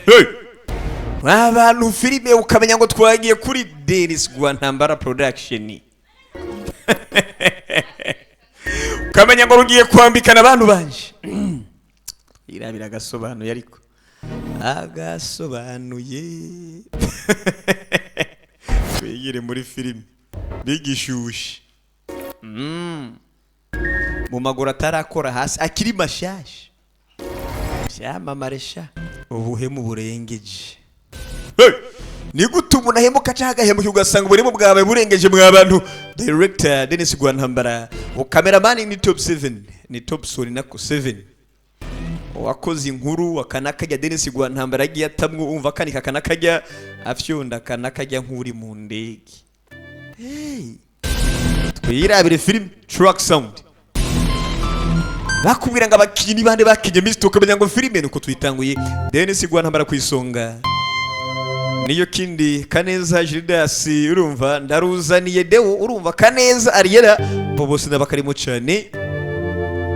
Hey! Abantu filime ukamenya ngo twagiye kuri Denis Rwantambara Production, ukamenya ngo rugiye kwambikana abantu banje. Irabira agasobanuye, ariko agasobanuye twigire muri filime bigishushe mu maguru atarakora hasi, akiri mashasha. Byamamare sha, ubuhemu burengeje. Hey! Ni gute umuntu ahemuka cyangwa agahemuka ugasanga uburemu bwawe burengeje mwa bantu? Director Dennis Rwantambara, cameraman ni Top 7, ni Top Sony nako 7, wakoze inkuru akanakajya. Dennis Rwantambara agiye atamwo, umva kanika akanakajya afyonda akanakajya nk'uri mu ndege. Hey! Twirabire film Truck Sound. Bakubwira ngo abakinyi ni bande bakinye Mr, ukamenya ngo filime nuko tuyitanguye. Dennis Rwantambara ku isonga, niyo kindi Kaneza Gildas, urumva ndaruzaniye Deo, urumva Kaneza Ariera, bo bose n'abakarimo cyane,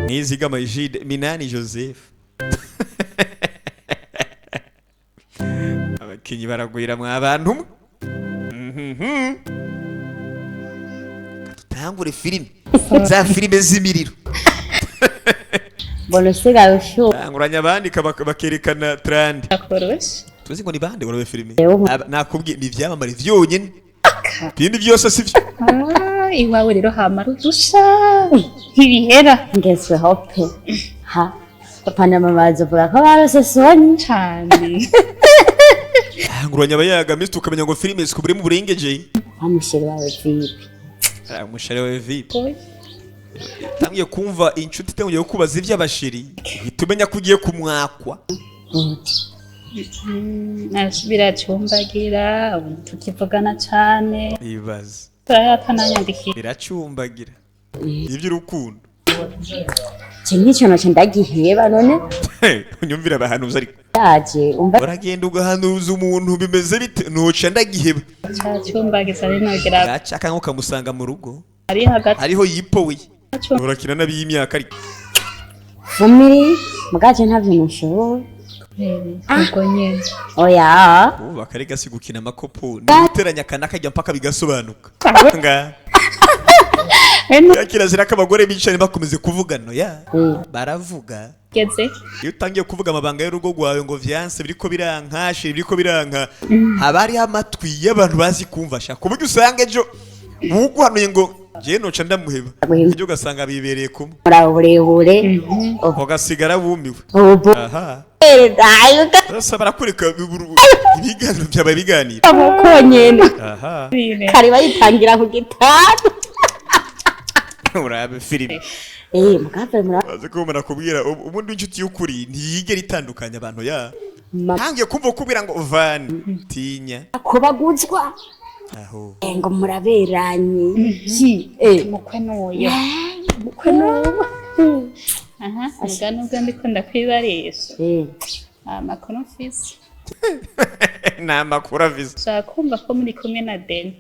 Nizigama Egide, Minani Joseph. Abakinyi baragwira mwa bantu mwe. Tutangure filime, za filime z'imiriro. Mbona usigaye ushyuha. Tanguranya abandika bakerekana trend. Akoroshe. Tuzi ngo ni bande urabe filime. Ewe. Nakubwiye ni ivyamamare vyonyene, ibindi byose si byo. Ah, iwawe rero hamara udusha ntibihera. Ngezweho pe, ha papa na mama bazovuga ko barose soni. Cane. Tanguranya abayaga misi, tukamenya ngo filime zikuburimo uburengeje. Wa musheri wawe vipi? Ah, umushari wawe vipi? Tangiye kumva inshuti itangiye kukubaza ivy'abasheri, uhita umenya ko ugiye kumwakwa. Gute? Biracumbagira, ubu tukivugana cane. Ibaze. Turayatananyandikiye. Biracumbagira iby'urukundo. Iki nk'icyo noce ndagiheba none. Unyumvira abahanuzi ariko. Yaje umva. Uragenda ugahanuza umuntu, bimeze bite? Noca ndagiheba. Cacumbagiza rinogera. Gacaka nko ukamusanga mu rugo. Ari hagati. Hariho yipowe, urakina n'ab'imyaka ariko. Vumiri mugaje ntavyo nushoboye. Ubwo nyene. Oya. Ubu bakarega si gukina amakopo, ni guteranya akana kajya mpaka bigasobanuka nga. Ya kirazira ko abagore bicaye bakomeze kuvugana ya baravuga. Geze. Iyo utangiye kuvuga amabanga y'urugo rwawe ngo vyanse, biriko biranka shira, biriko biranka, haba hariho amatwi y'abantu bazi kumva sha, ku buryo usanga ejo uguhanuye ngo jewe noca ndamuheba, ejo ugasanga bibereye kumwe. Muri burebure. Ugasigara wumiwe. Ubu. Aha. Ayo. Sasa barakwereka ibiganiro byabaye ibiganiro. Uko nyene. Aha. Kare bayitangira ku gitanda. Urabe filime. Eh, mugave muri. Baze ko barakubwira ubundi inshuti y'ukuri ntiyigera itandukanya abantu ya. Ma- Ntangiye kumva kubwira ngo vani tinya. Kubaguzwa. Aho. Eh, ngo muraberanye. Eh. Mukwe n'uyo. Mukwe n'uwo. Aha, muga nubwo ndiko ndakwibarisha. Eh. Amakuru mfise. Ni amakuru avize. Nshaka kumva ko muri kumwe na Deni.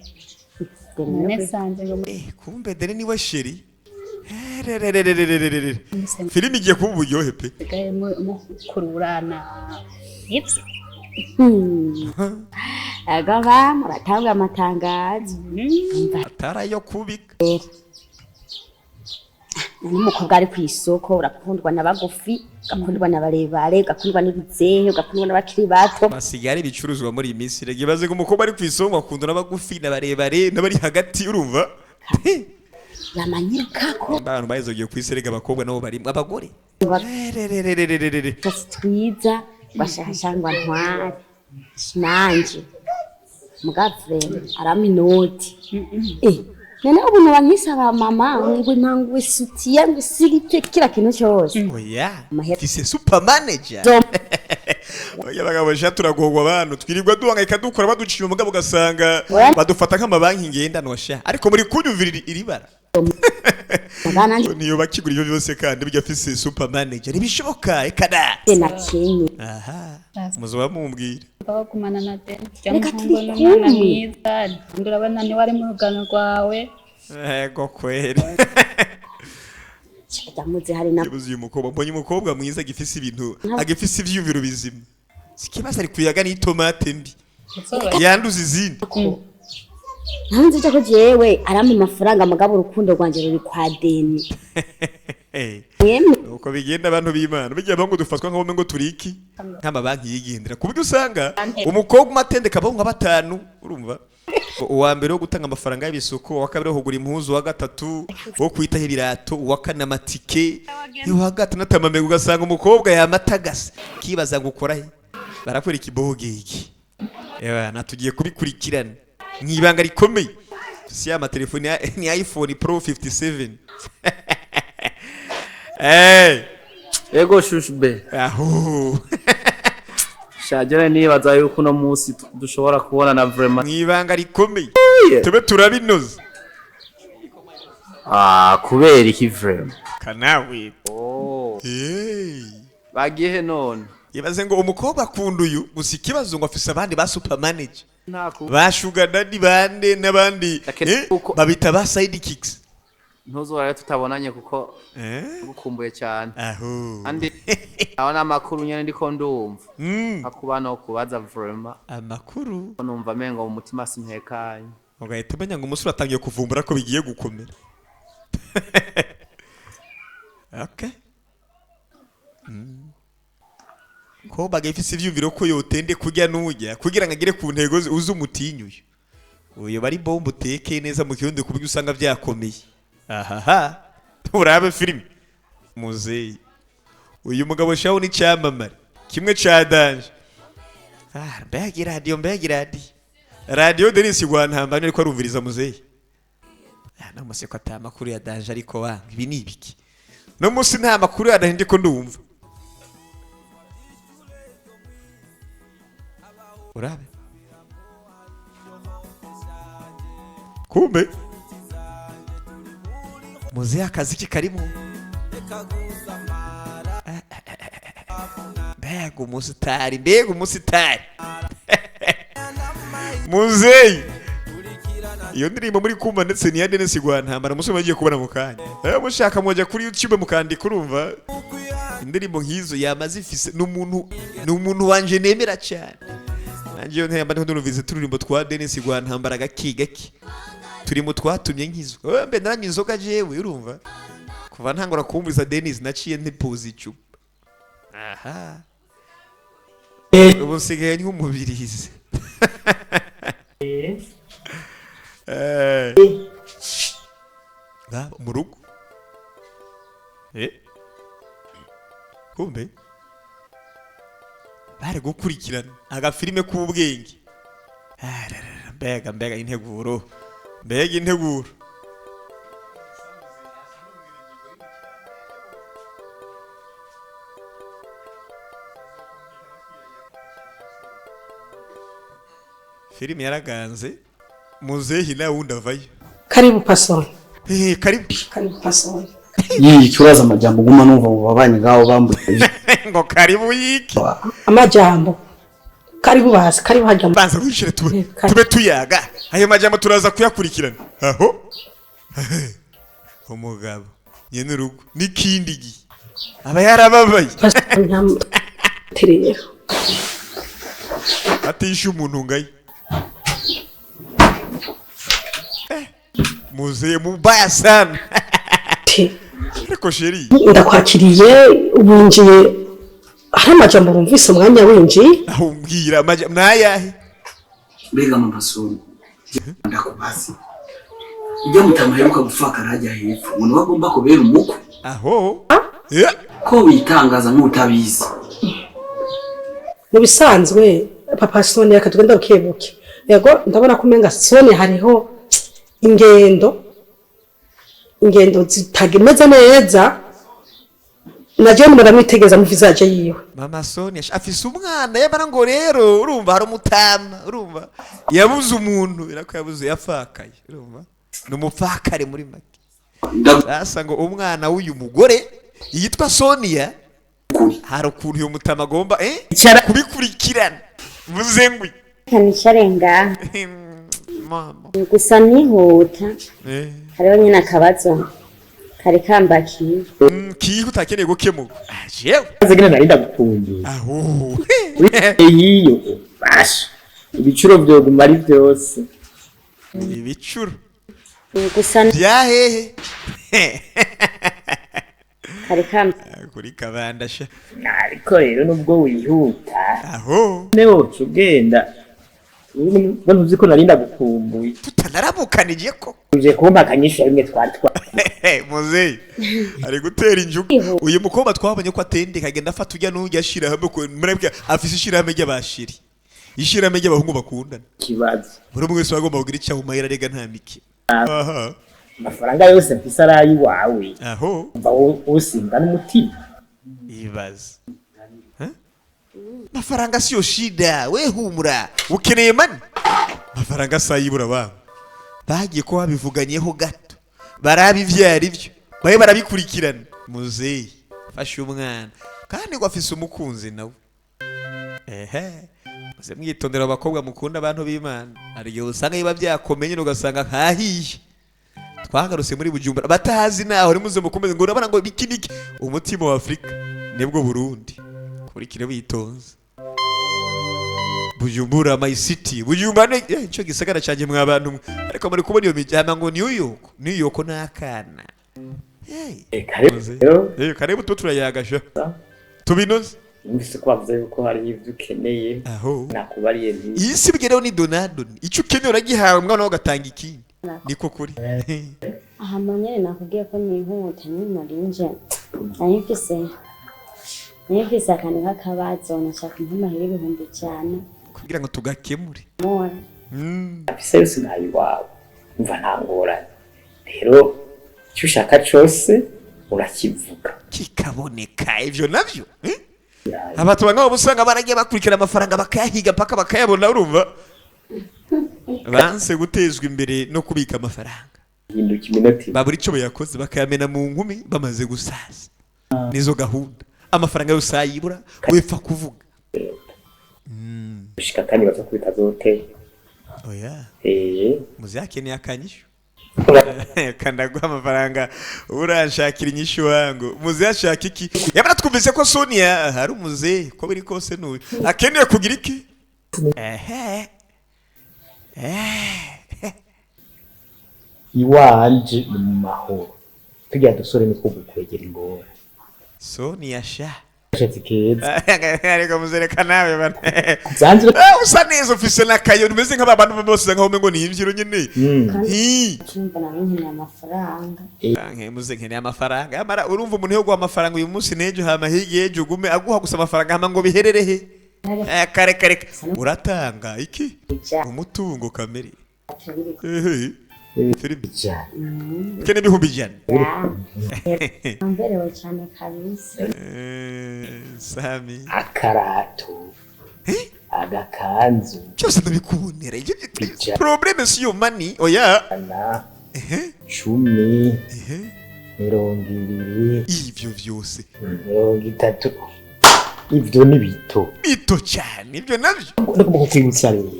None sanze ngo Eh, kumbe dore niwe sheri. Ererererererere. Filime igiye kuba uburyohe pe. Musigaye mukururana. Ivyo. Agaba muratanga amatangazo. Atari ayo kubika. N'umukobwa ari ku isoko urakundwa na bagufi, ugakundwa na barebare, ugakundwa n'ibizehe, ugakundwa n'abakiri bato. Basigaye ari ibicuruzwa muri iyi minsi. Rege baze ngo umukobwa ari ku isoko akundwa n'abagufi n'abarebare n'abari hagati, urumva? Yamanyirukako. Abantu bahizogiye ku isi rega abakobwa nabo barimo abagore. Ererererererere. Twese twiza bashakashangwa ntwari nanje mugave arama inoti. Eh, none ubu noba nkisaba mama ngo impangu isutiye ngo isiripe kila kintu cyose. Oya. Amahera. Tise super manager. Oya bagabo sha, turagogwa abantu twirirwa duhangayika dukora baduciye umugabo ugasanga Oya. badufata nk'amabanki ngendanwa sha, ariko muri kunyumvira iri bara. Muga nanje Niyo bakigura ibyo byose kandi bijya afise super manager ntibishoboka reka da. nakenye. Aha, muzoba mumbwira. Bagumana na Deni. Rya Reka muhungu turi n'umwana kumwe. mwiza. Ndi urabona niwe ari mu rugano rwawe. Ego kweri. Ndamuzi hari na Yabuze uyu mukobwa, mbonye umukobwa mwiza agifise ibintu, agifise ivyiyumviro bizima. Ikibazo ari kuyaga n'itomate mbi yanduza izindi. Ntaho nzi ko jewe arampa amafaranga, mugabo urukundo rwanje ruri kwa Deni. Mwemwe. Uko bigenda, abantu b'Imana, bijya ngo dufatwa nk'abo ngo turiki nk'amabanki yigendera, ku buryo usanga umukobwa umatendeka abo nka batanu, urumva, uwa mbere wo gutanga amafaranga y'ibisuko, uwa kabiri wo kugura impuzu, uwa gatatu wo kwitaho ibirato, uwa kane amatike, uwa gatandatu amamega. Ugasanga umukobwa yamatagase, kibaza ngo ukora he? Barakwereka ibogege. Ewa, natugiye kubikurikirana mu ibanga rikomeye. Si ya matelefoni ni iPhone Pro 57. Eh. Ego shushu be. Aho. Shagera, nibaza yuko uno munsi dushobora kubona na vraiment. Mu ibanga rikomeye tube turabinoza. Ah, kubera iki vraiment? Kanawe. Oh. Hey. Bagiye he none? Ibaze ngo umukobwa akunda uyu gusa, ikibazo ngo afise abandi ba super manager, Nta ku ba sugar daddy, bande n'abandi. Ake- Babita ba side kicks. Ntuzora tutabonanye kuko eh ngukumbuye cyane. Aho. Andi aho n'amakuru nyene ndiko ndumva. Akuba no kubaza vraiment. Amakuru. Numva mengo mu mutima sintekanye. Ugahita umenya ngo umusore atangiye kuvumbura ko bigiye gukomera. Okay. Ko bagifise ivyumviro ko yotende kurya n'urya kugira ngo agere ku ntego ze, uze umutinyuye uyo bari bombe uteke neza mu kirundi, ku buryo usanga byakomeye. Ahaha, urabe filime. Muzeyi uyu mugabo shaho ni cyamamare kimwe ca danger. Ah, mbega iradiyo, mbega iradiyo, radiyo Denis Rwantamba ariko arumviriza muzeyi. Ah, no musi ko ata makuru ya danger, ariko wa ibi ni ibiki? No musi nta makuru ya danger ndiko ndumva. Urabe kumbe muzehe akazi ke karimo. Mbega umusitari, mbega umusitari muzeyi! Iyo ndirimbo muri kumva ndetse ni iya Denis Rwantambara, umusore bagiye kubona mu kanya. Mushaka mujya kuri YouTube mukandika, urumva indirimbo nk'izo yamaze ifise. Ni umuntu wanje nemera cyane. Nanjye iyo ntembera ndiho ndumvise turirimbo twa Denis Rwantambara gake gake, turi mu twatumye nkizwa. Mbe naranywa inzoga jewe, urumva, kuva ntangura kumviriza Denis naciye ntipuza icupa. Aha, ubu nsigaye nk'umubirizi. Eh. Mu rugo. Kumbe bari gukurikirana agafilime k'ubwenge. Ah, rarara, mbega, mbega integuro, mbega integuro! Filime yaraganze, muzehi nawe wundi avayo. Karibu Pasoni. Karibu. Karibu Pasoni. Yiyi kibazo, amajambo guma numva mu babanyi ngaho bambuye. Ngo karibu yiki? Amajambo. Karibu basi, karibu hajya. Banza wishire tube Karibu. tube tuyaga, ayo majambo turaza kuyakurikirana. Aho umugabo nyene urugo n'ikindi gihe aba yarababaye. Pasoni nta rero. Atisha umuntu ngaye. Muzee mubaya sana. Ariko chéri. Ndakwakiriye, winjiye hari amajambo wumvise umwanya winjiye. Aho umbwira amajambo nayahe? Mbega mama Soni, ndakubaza, ujya mutama aheruka gupfakara hajya hepfo, umuntu we agomba kubera umukwe? Aho. Ko witangaza nk'utabizi? Mu bisanzwe papa Soni, reka tugenda buke buke. Yego, ndabona ko umenga Soni hariho ingendo zitagemeze neza, naje muramwitegeza mu visage yiwe. Mama Sonia afise umwana yamara ngo rero urumva hari umutama, urumva yabuze umuntu, birako yabuze, yafakaye, urumva ni umupfakare muri make. Sasa ngo umwana w'uyu mugore yitwa Sonia, hari ukuntu uyu mutama agomba kubikurikirana. Muze ngwi. Nicare ngaha. Mama. Gusa nihuta. Hariho nyine akabazo Kare kambakiye. Kihe utakeneye gukemuka? Ah, jewe Zigene nari ndagukundiye. Aho. Iyo basha ibicuro vyoguma ari vyose. Ibicuro Gusa bya hehe? Kare kam Kuri kabanda sha. Ariko rero nubwo wihuta aho ne woca ugenda ubwo ntuzi ko nari ndagukumbuye. Tutanaramukanije ko uje kumpa akanyishu rimwe twari twa muzeyi ari gutera injugu. Uyu mukobwa twabonye ko atendeka, agenda afata ujya n'ujya ashira hamwe murabwe afise ishirahamwe ry'abashiri, ishirahamwe ry'abahungu bakundana. Kibazo. Buri umwe wese agomba kugira icyo amumahera, rega nta mike. Aha. Amafaranga yose mfise ari ayiwawe. Aho. Mva usimba n'umutima. Ibaze. Mafaranga siyo shida, we humura ukeneye mani mafaranga sayibura. Babo bagiye ko babivuganyeho gato, barabivyara ibyo babe barabikurikirana. Muzeyi fashe umwana kandi ngo afise umukunzi nawe. Ehe, muze mwitondera abakobwa mukunda abantu b'Imana. Hari igihe usanga biba byakomeye nyine ugasanga nkahiye. Twagarutse muri Bujumbura batahazi naho rimuze mukomeze ngo urabona ngo biki niki. Umutima wa Afrika nibwo Burundi. Kurikire witonze. Bujumbura my city, Bujumbura ni ico gisagara canje mwa bantu mwe. Ariko muri kubona iyo mijyama ngo New York, New York n'akana. Hey. Karibu rero. Karibu tu turayagasha tubinoze. Numvise ko bavuze yuko hari ibyo ukeneye. Aho. Nakubariye nti Iyi si bgereho ni Donado, icyo ukeneye uragihawe, umwana wawe ugatanga ikindi, niko kuri. Aha nyene nakubwiye ko nihuta nyene, narinje nari mfise akantu k'akabazo, nashaka nk'amahera 100,000. Kugira ngo tugakemure. Mora. Afise yose nayiwawe, umva nta ngorane. Rero icyo ushaka cose urakivuga kikaboneka. Ivyo navyo, eh? Abantu bamwe baba usanga baragiye bakurikira amafaranga bakayahiga mpaka bakayabona. Urumva banse gutezwa imbere no kubika amafaranga. Hinduka iminota. Babura icyo bayakoze, bakayamena mu nkumi bamaze gusaza. Nizo gahunda, amafaranga yose ayibura wepfa kuvuga. Gushika kandi baza ko bitazotera. Oya. Eh. Muzakeneye akanyishu kandaguha amafaranga, uranshakira inyishu wangu. Muzehe ashaka iki? Yamara twumvise ko Sonia hari umuzehe, ko biri kose n'uyu akeneye kugira iki? Ehe. Iwanje ni mu mahoro, tujya dusore niko gukwegera ingora. Sonia sha. Gashatsi keza. Ariko muzereka nawe bana. Zanze. Usa neza, ufise n'akayoni umeze nk'abantu bose, nkaho umengo ni imvyiro nyene. Hi. Cumva nari nkeneye amafaranga. Nke muze nkeneye amafaranga. Yamara urumva umuntu yo guha amafaranga uyu munsi n'ejo, hama hirya y'ejo ugume aguha gusa amafaranga, hama ngo biherere he? Kare kare, uratanga iki? Umutungo kamere. Ehe. Filime. Ukeneye 100,000. Mberewe cyane kabisa. Sami. Akarato, agakanzu. Byose ndabikubonera. Ibyo problème si yo money. Oya. Na 10, 20. Ivyo vyose. 30, ivyo ni bito. Bito cyane ibyo navyo. Ndagomba kukwibutsa rero.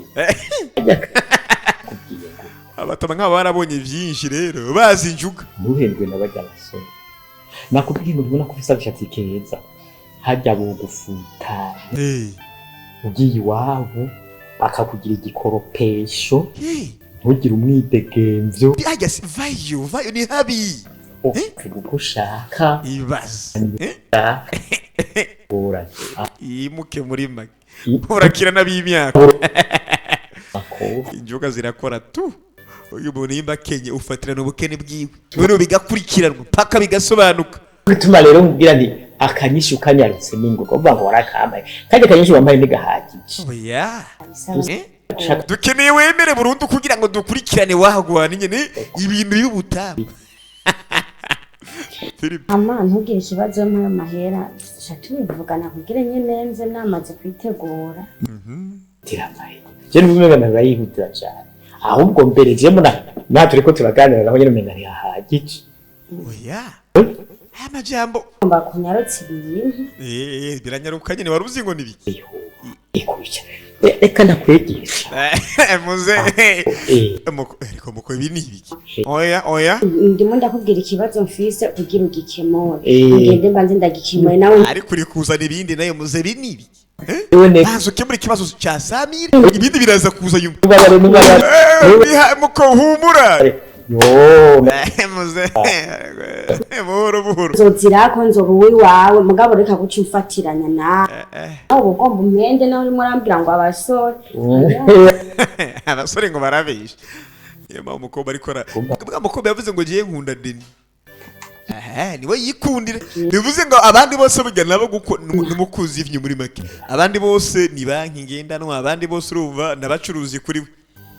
Abatama nk'aba barabonye byinshi rero, bazi injuga. Ntuhendwe na barya basore. Nakubwiye ngo ntubona ko ufise agashatsi keza, harya bogufuta ugiye iwabo bakakugira igikoropesho, ntugire umwidegemvyo. Harya si vayo vayo, ni habi. Uvuga uko ushaka. Ibaze. Ngorane. Imuke muri make urakira n'ab'imyaka, injuga zirakora tu. Uyu muntu yimba akenye, ufatirana ubukene bwiwe, noneho bigakurikiranwa paka bigasobanuka. Gutuma rero nkubwira nti akanyishu kanyarutse n'ingoga, uvuga ngo warakambaye, kandi akanyishu wambaye ntigahagije. Oya. Dukeneye wemere burundu kugira ngo dukurikirane wahagwana nyene ibintu y'ubutamu. Ama ntugire ikibazo nk'ayo mahera sha, tubivugana kugira nyene nze namaze kwitegura. Je n'umenga ntarayihutira cyane, ahubwo mbere je muna na turiko turaganira naho nyene umenga ntihahagije. Oya, amajambo. Ngomba kunyarutsa ibintu. Biranyaruka nyene, wari uzi ngo ni biki? Ikubita. Reka ndakwigisha. Muze. Eh. Ariko muko ibi ni ibiki? Oya oya. Ndimo ndakubwira ikibazo mfise kugira ugikemure. Eh. Ngende mbanze ndagikemure nawe. Ariko uri kuzana ibindi nayo muze, ibi ni ibiki? Ewe ne Banza ukemura ikibazo cya Samira, ibindi biraza kuza nyuma. Nubabare, nubabare. Muko humura. Yo. Muze, buhoro buhoro. Nzozirako nzoba uwiwawe, mugabo reka guca umfatiranya nawe. Uba ugomba umwende nawe urimo urambwira ngo abasore. Abasore ngo barabesha. Niyo mpamvu umukobwa ariko bwa mukobwa yavuze ngo ngiye nkunda Deni. Aha niwe yikundira, bivuze ngo abandi bose burya nabo numukuzi ivyo muri make, abandi bose ni banki ngendanwa, abandi bose urumva n'abacuruzi kuri we,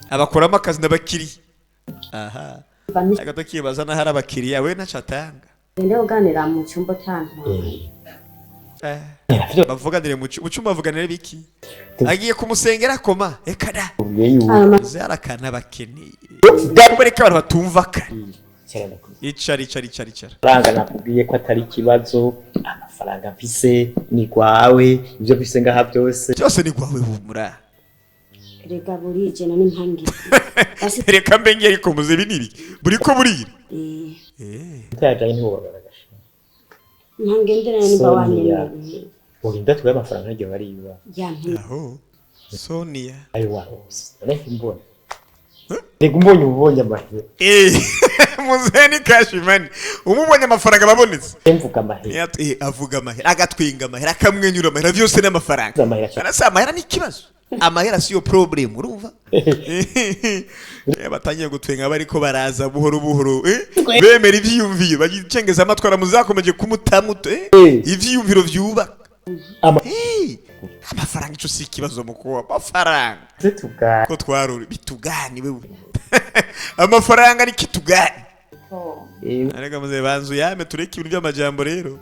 abakoramo akazi n'abakiriya. Aha agato kibaza n'ahari abakiriya, we ntaco atanga. Ngende kuganira mu cyumba utantwaye. Bavuganire mu cyumba, bavuganire biki? Agiye kumusengera koma, eka da. Ubwiye yuko Zarakana bakeneye kubereka abantu batumva kare. Icara icara icara icara. Amafaranga nakubwiye ko atari ikibazo, amafaranga mfise ni gwawe, ibyo mfise ngaha byose. Byose ni gwawe, humura. Rega burije none mpangire. Basi. Reka mbe ngiye, ariko muze ibi ni ibiki? Buriko burira. Utayajanye ntiwobagaragaje. Ntangendera nimba Sonia. wanyemereye. Urinda tugaye amafaranga ntagiye bariba. Yampe. Aho Sonia. Ayo warose none mbona rega umbonye ubonye amahera. Muze ni cash money, umubonye amafaranga babonetse. Mvuga amahera. Avuga amahera, agatwenga amahera, akamwenyura amahera, byose ni amafaranga. Amahera cyane. Arasa amahera ni ikibazo, amahera siyo problem, urumva? Batangiye gutwenga bariko baraza buhoro buhoro, bemera ivyiyumviro bagicengeza amatwara muzakomeje kumutamuto, ivyiyumviro vyubaka. Amafaranga ico si ikibazo mu kuba amafaranga. Tugani. Ko twaruri bitugani wewe, amafaranga ni kitugani. Ariko muze banzu yame tureke ibintu by'amajambo rero.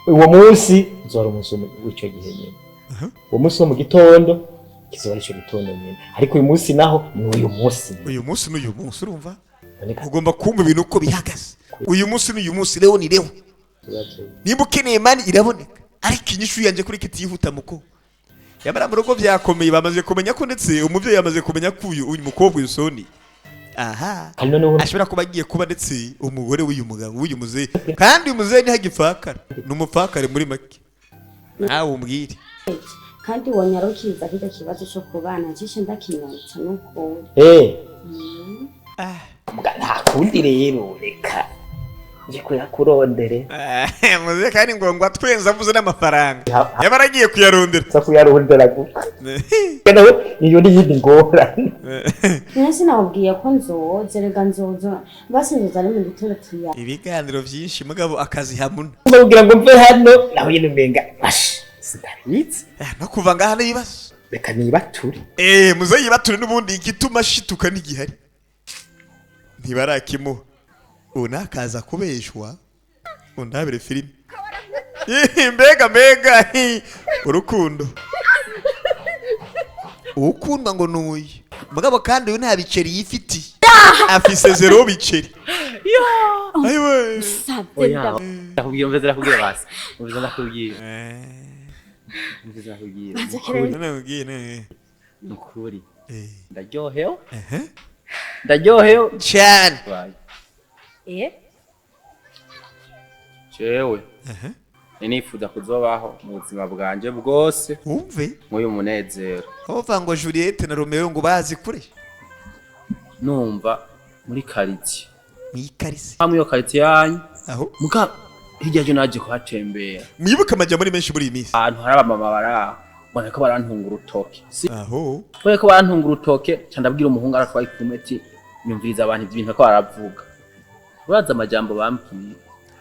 Uwo munsi uzora umunsi w'icyo gihe nyine, uwo munsi wo mu gitondo kizoba ari ico gitondo nyine, ariko uyu munsi naho ni uyu munsi nyine. Uyu munsi n'uyu munsi, urumva? None ugomba kumva ibintu uko bihagaze. Uyu munsi n'uyu munsi, leo ni leo. Ikibazo. Nimba ukeneye money iraboneka, ariko inyishu yanjye kuri kitihuta muko yamara mu rugo byakomeye, bamaze kumenya ko ndetse umuvyeyi yamaze kumenya ko uyu mukobwa uyu Soni, aha, Kandi noneho ashobora kuba agiye kuba ndetse umugore w'uyu mugabo w'uyu muzehe, kandi uyu muzehe ntihagipfakara, ni umupfakare muri make, nawe umbwire. Kandi wonyarukiza kirya kibazo cyo kubana ncishe ndakinyarutsa n'ukuri. Muga nta kundi rero, reka nje kuyakurondere. Muzehe kandi ngo atwenze avuze n'amafaranga, yaba agiye kuyarondera. Nza kuyarondera gusa nawe iyo ni iyindi ngorane. None sinakubwiye ko nzoza? Rega nzoza, basi nzoza ari mu gitondo tuya. Ibiganiro byinshi mugabo akazi hamuna. Kugira ngo mve hano naho nyine umenga asha sinabitse. No kuva ngaha n'ibibazo. Reka nibature. Muzehe yibature n'ubundi igituma ashituka n'igihari ntibarakimuha, ubu nakaza kubeshwa undabire filime. Mbega mbega urukundo, ukundwa ngo nuyu mugabo, kandi uyu nta biceri yifitiye, afise zéro biceri. Ayiwe. Oya, ndakubwira, umvise ndakubwira, basi umvise ndakubwira, umvise ndakubwira. Nakubwiye ne. Nukuri ndaryohewe, ndaryohewe cyane. Jewe nifuza kuzobaho mu buzima bwanje bwose wumve nk'uyu munezero. Aho ngo Juliette na Romeo ngo bazi kure. Numva muri quartier. Mw'ikarisi. Hamwe iyo quartier yanyu. Aho. Muga hirya yo naje kuhatembera. Mwibuke amajambo ari menshi muri iyi minsi. Ahantu hari abamama baraho mbona ko barantunga urutoke. Aho. Kubera ko barantunga urutoke, ca ndabwira umuhungu aratwaye kumwe ati: "Nyumviriza abantu ibyo bintu ko baravuga." Uraza amajambo bambwiye.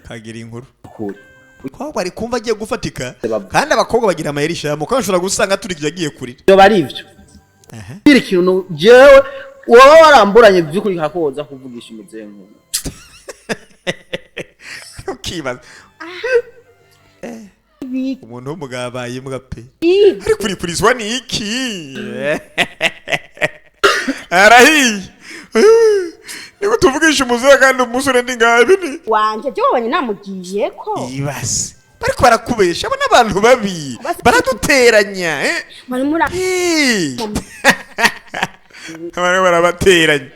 Kagira inkuru. Ukuri. Ko bari kumva agiye gufatika, kandi abakobwa bagira amayeri shamo, ko bashobora gusanga turikije agiye kurira. Byo bari ivyo. Biri ikintu jewe wowe waramburanye by'ukuri hakoza kuvugisha umuzengu. Ukibaza. Umuntu w'umugabo abaye imbwa pe. Ariko urikurizwa ni iki? Arahiye. Niba tuvugisha umuzehe kandi umusore ndi ngabe ni. Wanje byo wabonye namugiye ko. Ibaze. Bariko barakubesha, abo n'abantu babi baraduteranya, eh? Mwari muri Ih! Bariko barabateranya.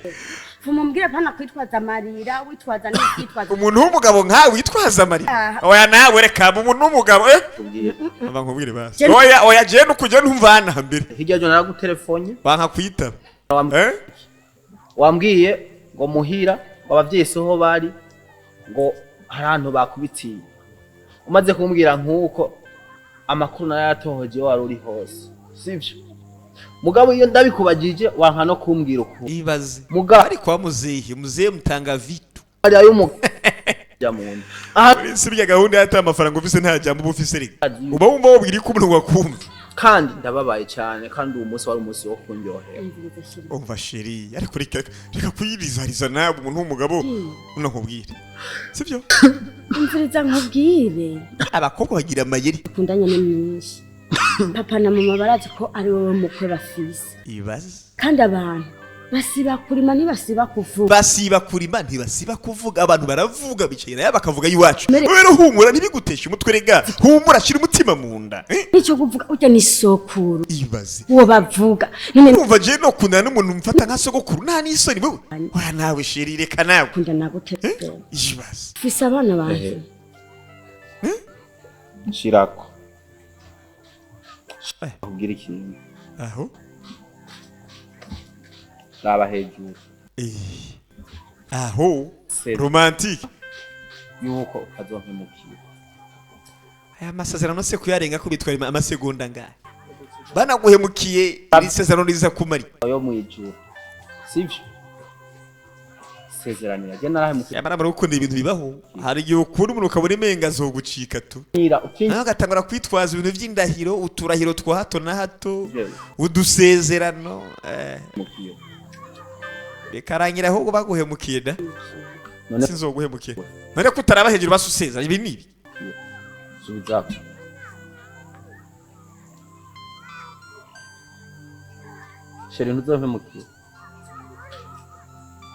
Mumubwire pana kwitwaza amarira, witwaza n'ikwitwaza. Umuntu w'umugabo nkawe witwaza amarira? Ah. Oya nawe, reka umuntu w'umugabo, eh? Tubwire. Aba nkubwire basi. Jewe- Oya oya, jewe nukujya ntumvana mbere. Hirya ejo naragutelefone. Banka kwitaba, eh. Wambwiye ngo muhira ngo abavyeyi siho bari, ngo hari ahantu bakubitiye. Umaze kumbwira nk'uko amakuru narayatohoje wari uri hose, sivyo? Mugabo iyo ndabikubagije wanka no kumbwira uku. Ibaze. Mugabo ariko wa muzehe, muzehe mutanga vitu. Hariya y'umujya mu nda aha. Si bya gahunda yata amafaranga ufise, nta jambo uba ufise reka uba wumva wobwira ko umuntu wakumva. Kandi ndababaye cyane, kandi uwo munsi wari umunsi wo kundyohera. Umva chéri, ariko reka reka kuyirizariza nawe, umuntu w'umugabo unakubwire, sibyo? Imviriza nkubwire. Abakobwa bagira amayeri. Ukundanye ni myinshi, papa na mama barazi ko ari wowe mukwe bafise. Ibaze. Kandi abantu basiba kurima ntibasiba kuvuga. Basiba kurima ntibasiba kuvuga. Abantu baravuga, bicaye nayo bakavuga iwacu. Mere- Rero humura, ntibiguteshe umutwe, rega humura, shira umutima mu nda, eh? Nicyo kuvuga urya ni sokuru. Ibaze. Uwo bavuga none. Urumva je no kundana n'umuntu mfata nka sogokuru, nta n'isoni wewe? Oya nawe chéri, reka nawe. Kunda nagute? Eh? Ibaze. Ufise abana banje. Shirako kubwira ikintu. Aho. Raba hejuru. Eh. Aho. Se- Romantique. Yuko utazompemukira. Aya masezerano se kuyarenga ko bitwara amasegonda ngahe? Banaguhemukiye, iri sezerano riza kumara Yo mu ijuru, sivyo? Sezeranira je narahemukira. Yamara muri gukunda ibintu bibaho, hari igihe ukunda umuntu ukabona imenga azogucika tu, nawe agatangura kwitwaza ibintu by'indahiro, uturahiro twa hato na hato, udusezerano, eh. Bikarangira ahubwo baguhemukiye da. None Sinzoguhemukiye none ko utaraba hejuru basuseza ibi nibi. Subizako. Chéri, ntuzompemukira?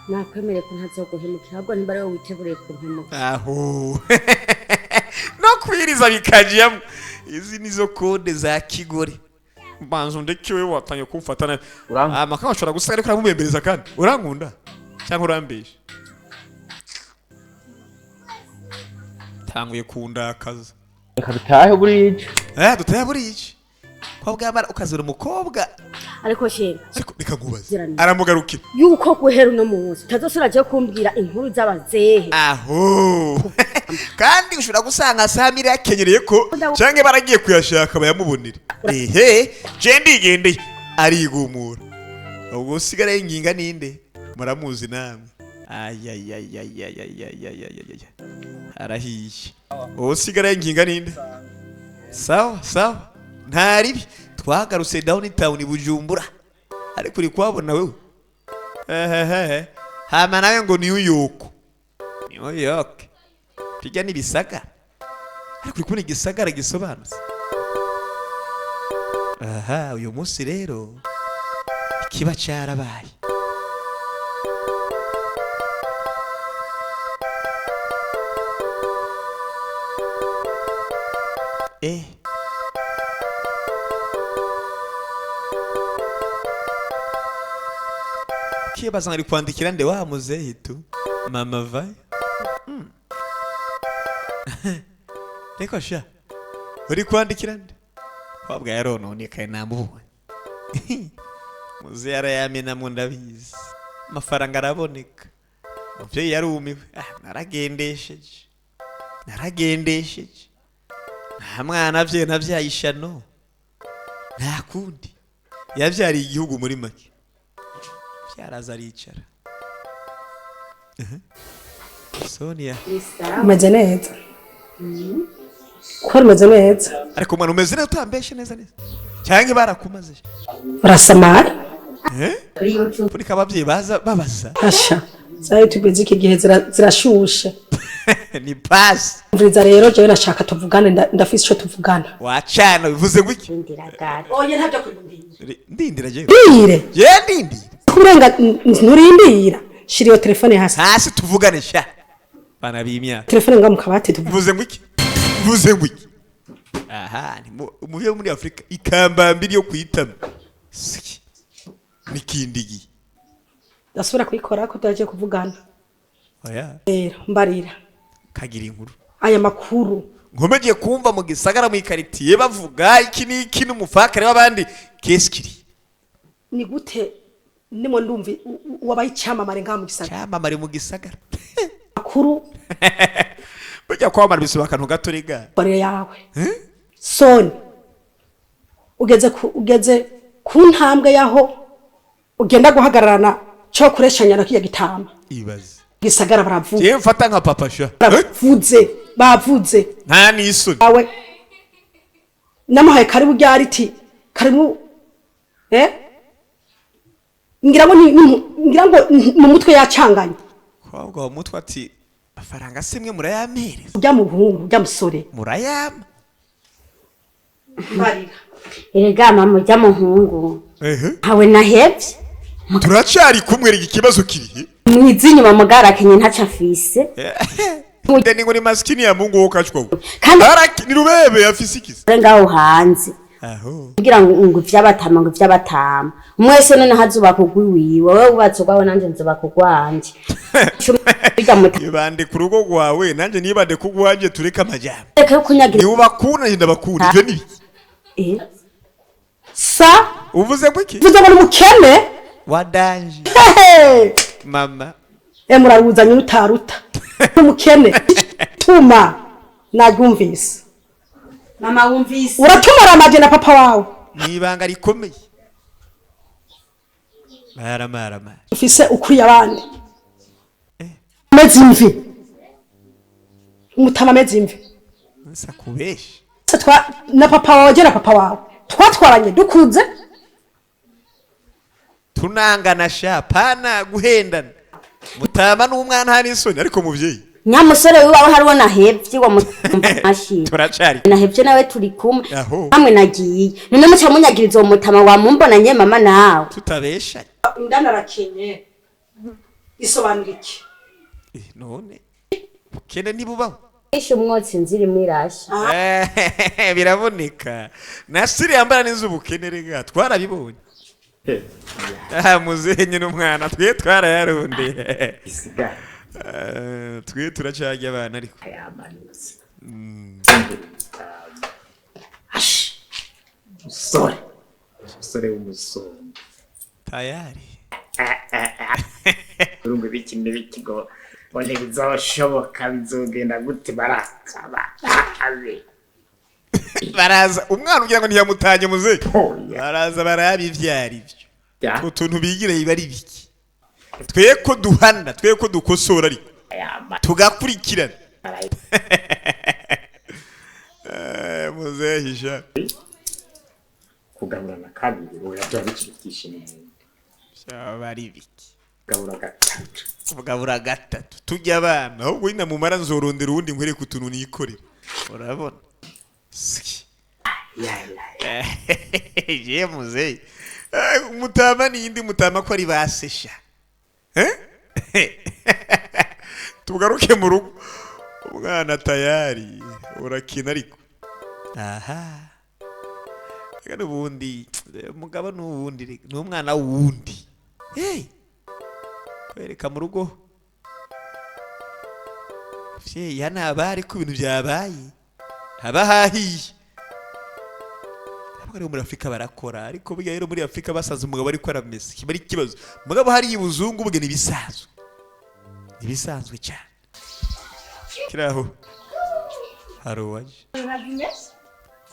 Nakwemereye ko ntazoguhemukira, ahubwo nimba ari wowe witeguriye kumpemukira. Aho no kwiriza bikajyamo, izi nizo code za kigore. Mbanza ndeke, wewe watangiye kumfata nabi. Urank- Amakama ashobora gusa ariko aramubembereza. Kandi urankunda cyangwa urambesha? Tanguye kundakaza. Reka dutahe burije. Eh, dutahe burije kwa bwamara ukazura umukobwa. Ariko chéri. Ariko reka nkubaze. Zirana. Aramugarukira. Yuko guhera uno munsi utazosubira je kumbwira inkuru z'abazehe. Aho kandi ushobora gusanga Samira yakenyereye ko canke baragiye kuyashaka bayamubonere. Ehe, je ndigendeye, arigumura. Ubwo usigara yinginga ninde? Muramuzi namwe. Ayayayayayayayayaya, arahiye. Uwo usigara yinginga ninde? Sawa sawa, ntaribi. Twagarutse down town Bujumbura, ariko uri kuhabona wewe. Ehehe, hama nawe ngo New York, New York bijya n'ibisagara, ariko uri kubona igisagara gisobanutse. Aha uyu munsi rero ikiba cyarabaye. Eh, kibaza ngo ari kwandikira nde wa muzehe tu mama vayo. Reko sha, uri kwandikira nde? Kwabwa yarononekaye, namubonye. Muzehe arayamenamo, ndabizi, amafaranga araboneka. Umuvyeyi yarumiwe. Ah, naragendesheje, naragendesheje, nta mwana vye navyaye ishano, nta kundi yavyariye igihugu. Muri make vyaraza aricara. Sonia. Umeze neza ko umeze neza. Ariko mwana, umeze neza? Utambeshe neza neza cyangwa barakumaze? Urasamara. Eh, kurika abavyeyi baza babaza. Asha, za YouTube z'iki gihe zirashushe. Ni pasi. Umviriza rero, jewe nashaka tuvugane, ndafise ico tuvugana. Wacana bivuze gwiki? Ndindira gato. Oya, ntabyo kurindira. Ndindira jewe? Ndire. Je ndindira. Kurenga nturindira, shira iyo telefone hasi. Hasi tuvugane sha, bana b'imyaka. Telefone nga mu kabati tuvuge. Bivuze ngwiki? Mvuze ngo iki? Aha ni muve muri Afrika ikambambiri yo kwitama. Siki. Nikindigi. Ndasubira kuyikora ko turagiye kuvugana. Oya. Rero mbarira. Kagira inkuru. Aya makuru nkomeje kumva mu gisagara mu ikaritiye bavuga iki n'iki n'umufakare w'abandi keskiri. Ni gute nimo ndumva wabaye icyamamare ngaha mu gisagara? Cyamamare mu gisagara. Makuru. Burya kwamamara bisaba akantu gato rega. Barira yawe. Soni. Ugeze ku ntambwe yaho ugenda guhagararana cyo kureshanya na kiya gitama. Ibaze. Gisagara baravuga. Je mfata nka papa sha. Bavuze, bavuze. Nta nisoni. Awe. Namuhaye karibu ryari ti karibu ngira ngo ngira ngo mu mutwe yacanganye. Kwabwa mu mutwe ati afaranga simwe murayampereza. Ujya mu buhungu, ujya musore. Murayama. Barira. Erega mama ujya muhungu. Hawe nahevye. Turacari kumwe rigi kibazo kirihe? Mwizinyuma mugara kenye ntaca afise. Ndeni ngo ni maskini ya Mungu wokachwa. Kandi araki ni rubebe afise ikisi. Ngaho hanze. Aho. Kugira ngo ivyabatama ngo ivyabatama. Mwese none hazuba kugwiwiwe, wewe ubatse gwawe nanje nzuba kugwanje. Ibande ku rugo rwawe nanje nibande kugwanje tureka amajambo. Reka kunyagira. Ni ubakuna nje ndabakunda ivyo ni biki? Sa uvuze ngo iki? Uvuze ngo ni umukene? Wa danje. Mama. Muraruzanye utaruta. Umukene. Tuma naryumvise. Mama wumvise. Uratumara amaje na papa wawe. Ni ibanga rikomeye. Mara mara mara. Ufise ukuri abandi. Amezi imvi. Umutama amezi imvi. Nsa kubesha. Twa na papa wawe je na papa wawe. Twatwaranye dukuze. Tunangana sha pana guhendana. Mutama n'umwana hari isoni ariko muvyeyi. Nyamusore wiwawe hariwo nahevye wa mumashi. Turacari. Nahevye nawe turi kumwe. Aho. Hamwe nagiye. None muca munyagiriza uwo mutama wa mumbonanye mama nawe. Tutabesha. Indana rakenye. Isobanura iki? None. Kene nibubaho. Ishe umwotsi nziri mwirasha. Biraboneka. Nasiri yambara neza ubukene rega twarabibonye. Muzehe n'umwana twe twarayarondeye. Twe turacajya abana ariko. Musore. Musore w'umusore. Tayari. Urumva ibiki n'ibiki ngo bone bizoshoboka bizogenda gute barakaba. Baraza umwana ugira ngo ntiyamutanye muzehe. Baraza barabivyara ivyo. Utuntu bigira biba ari biki. Twe ko duhana, twe ko dukosora ariko. Tugakurikirana. Muzehe sha. Kugaburana kabiri oya byaba bikiri ibyishimo. Byaba ari biki. Kugabura gatatu. Kugabura gatatu. Tujya abana ahubwo wenda mumara nzorondera uwundi nkwereke utuntu nikorera. Urabona? Je muzehe. Mutama ni indi mutama ko ari basesha. Tugaruke mu rugo. Umwana tayari urakina ariko. Aha. Reka n'ubundi umugabo n'ubundi ni umwana wundi. Hey. Kwereka mu rugo. Fye yana abari ku bintu byabaye. Haba hahiye. Abagabo muri Afrika barakora ariko burya rero muri Afrika basaza umugabo ariko aramesa. Kiba ari ikibazo. Mugabo hari ibuzungu bwe nibisanzwe. Ibisanzwe cyane. Kiraho. Haruwaje.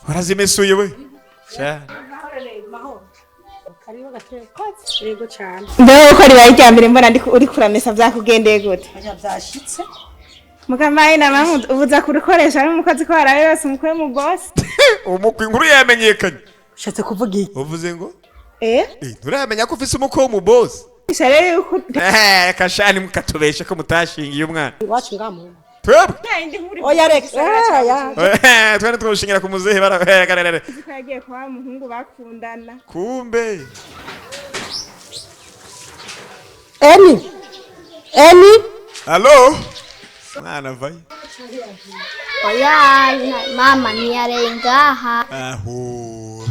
Warazimesuye we. Cyane. Yego cyane. Mbeho ko ribaye irya mbere mbona uri kuramesa vyakugendeye gute? Byashitse. Mukamaye na mamu ubuza kurukoresha ari umukozi ko waraye yose umukwe mu boss. Umukwe inkuru yamenyekanye. Ushatse kuvuga iki? Uvuze ngo? Nturamenya ko ufise umukwe wo mu boss. Isha yuko Kashani mukatubesha ko mutashingiye umwana. Iwacu ngamu. Twebwe. Oya reka. Ya. Twari twoshingira ku muzehe baragarara. Ko yagiye kwa muhungu bakundana. Kumbe. Eni. Eni. Allo? Mwana vayo. Oya mama ntiyarengaha. Aho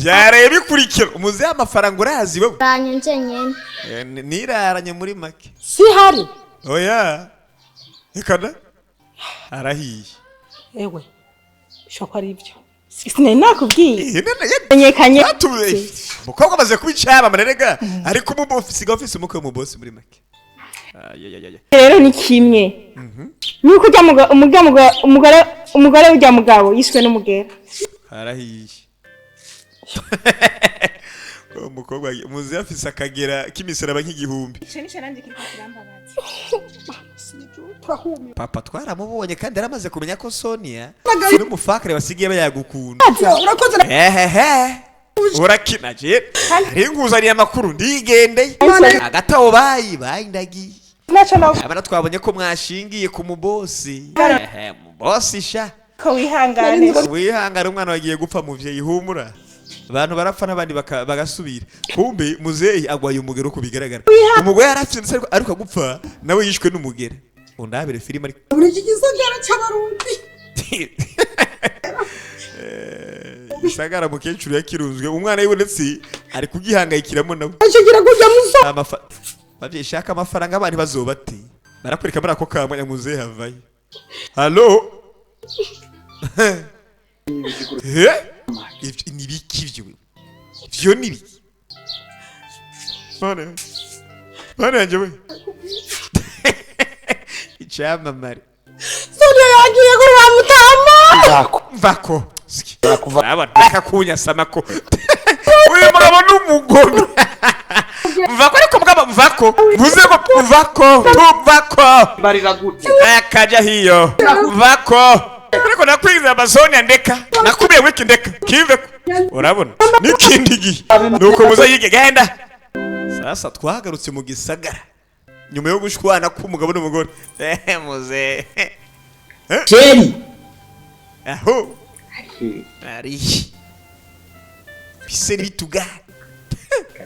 byaraye bikurikira umuzehe, amafaranga urazi wowe. Uranyunze nyene. Niraranye muri make. Si hari. Oya, reka da, arahiye. Ewe, bishobora kuba ari ibyo, sinari nakubwiye. Menyekanye. Umukobwa amaze kuba icyamamare rega, ariko ubu siga ofisi umukwe w'umubosi muri make. Ay, ay, ay, ay. Rero ni kimwe nuko ujya umugore ujya mugabo yishwe n'umugera. Arahiye. Uwo mukobwa muzehe afise akagera k'imisaraba nk'igihumbi. Ico nico nanje kiriko kirambabaza. Papa twaramubonye kandi yaramaze kumenya ko Sonia n'umufakare basigaye bayagukunda. Urakoze. Hehehe, urakina je, ringuzaniye amakuru ndigendeye hagati aho bayi bayindagiye. Naco nawe. Abana twabonye ko mwashingiye ku mubosi. Ehe, mubosi sha. Ko wihangane. Wihangane, umwana wagiye gupfa, muvyeyi humura, abantu barapfa n'abandi bagasubira. Kumbe muzeyi agwaye umugero uko bigaragara, umugore yarafise ndetse ariko gupfa nawe yishwe n'umugera. Undabire filime ariko. Muri iki gisagara cy'Abarundi. Gisagara mukecuru yakirunzwe, umwana wiwe ndetse ari kugihangayikiramo nawe. Ashigira kujya muso. Bavyeyi, shaka amafaranga abantu bazobate barakwereka muri ako kamwanya muzehe havayo. Hallo? Eh? Ivyo ni biki? Ivyo ni biki? Mana, mana yanje we, icyamamare. Sonia yagiye kuri wa mutama. Mvako urabona reka kunyasamako, uyu mugabo ni umugome. Mvako ariko mugabo, mvako mvuze ngo mvako, tuvako. Barira gute? Akaja hiyo, mvako ariko nakwiza amasonia, ndeka nakubiye wiki, ndeka kive urabona n'ikindi gihe nuko muze yige genda. Sasa twagarutse mu gisagara nyuma yo gushwana k'umugabo n'umugore. Muze. Chéri. Aho ari bise n'ibituga.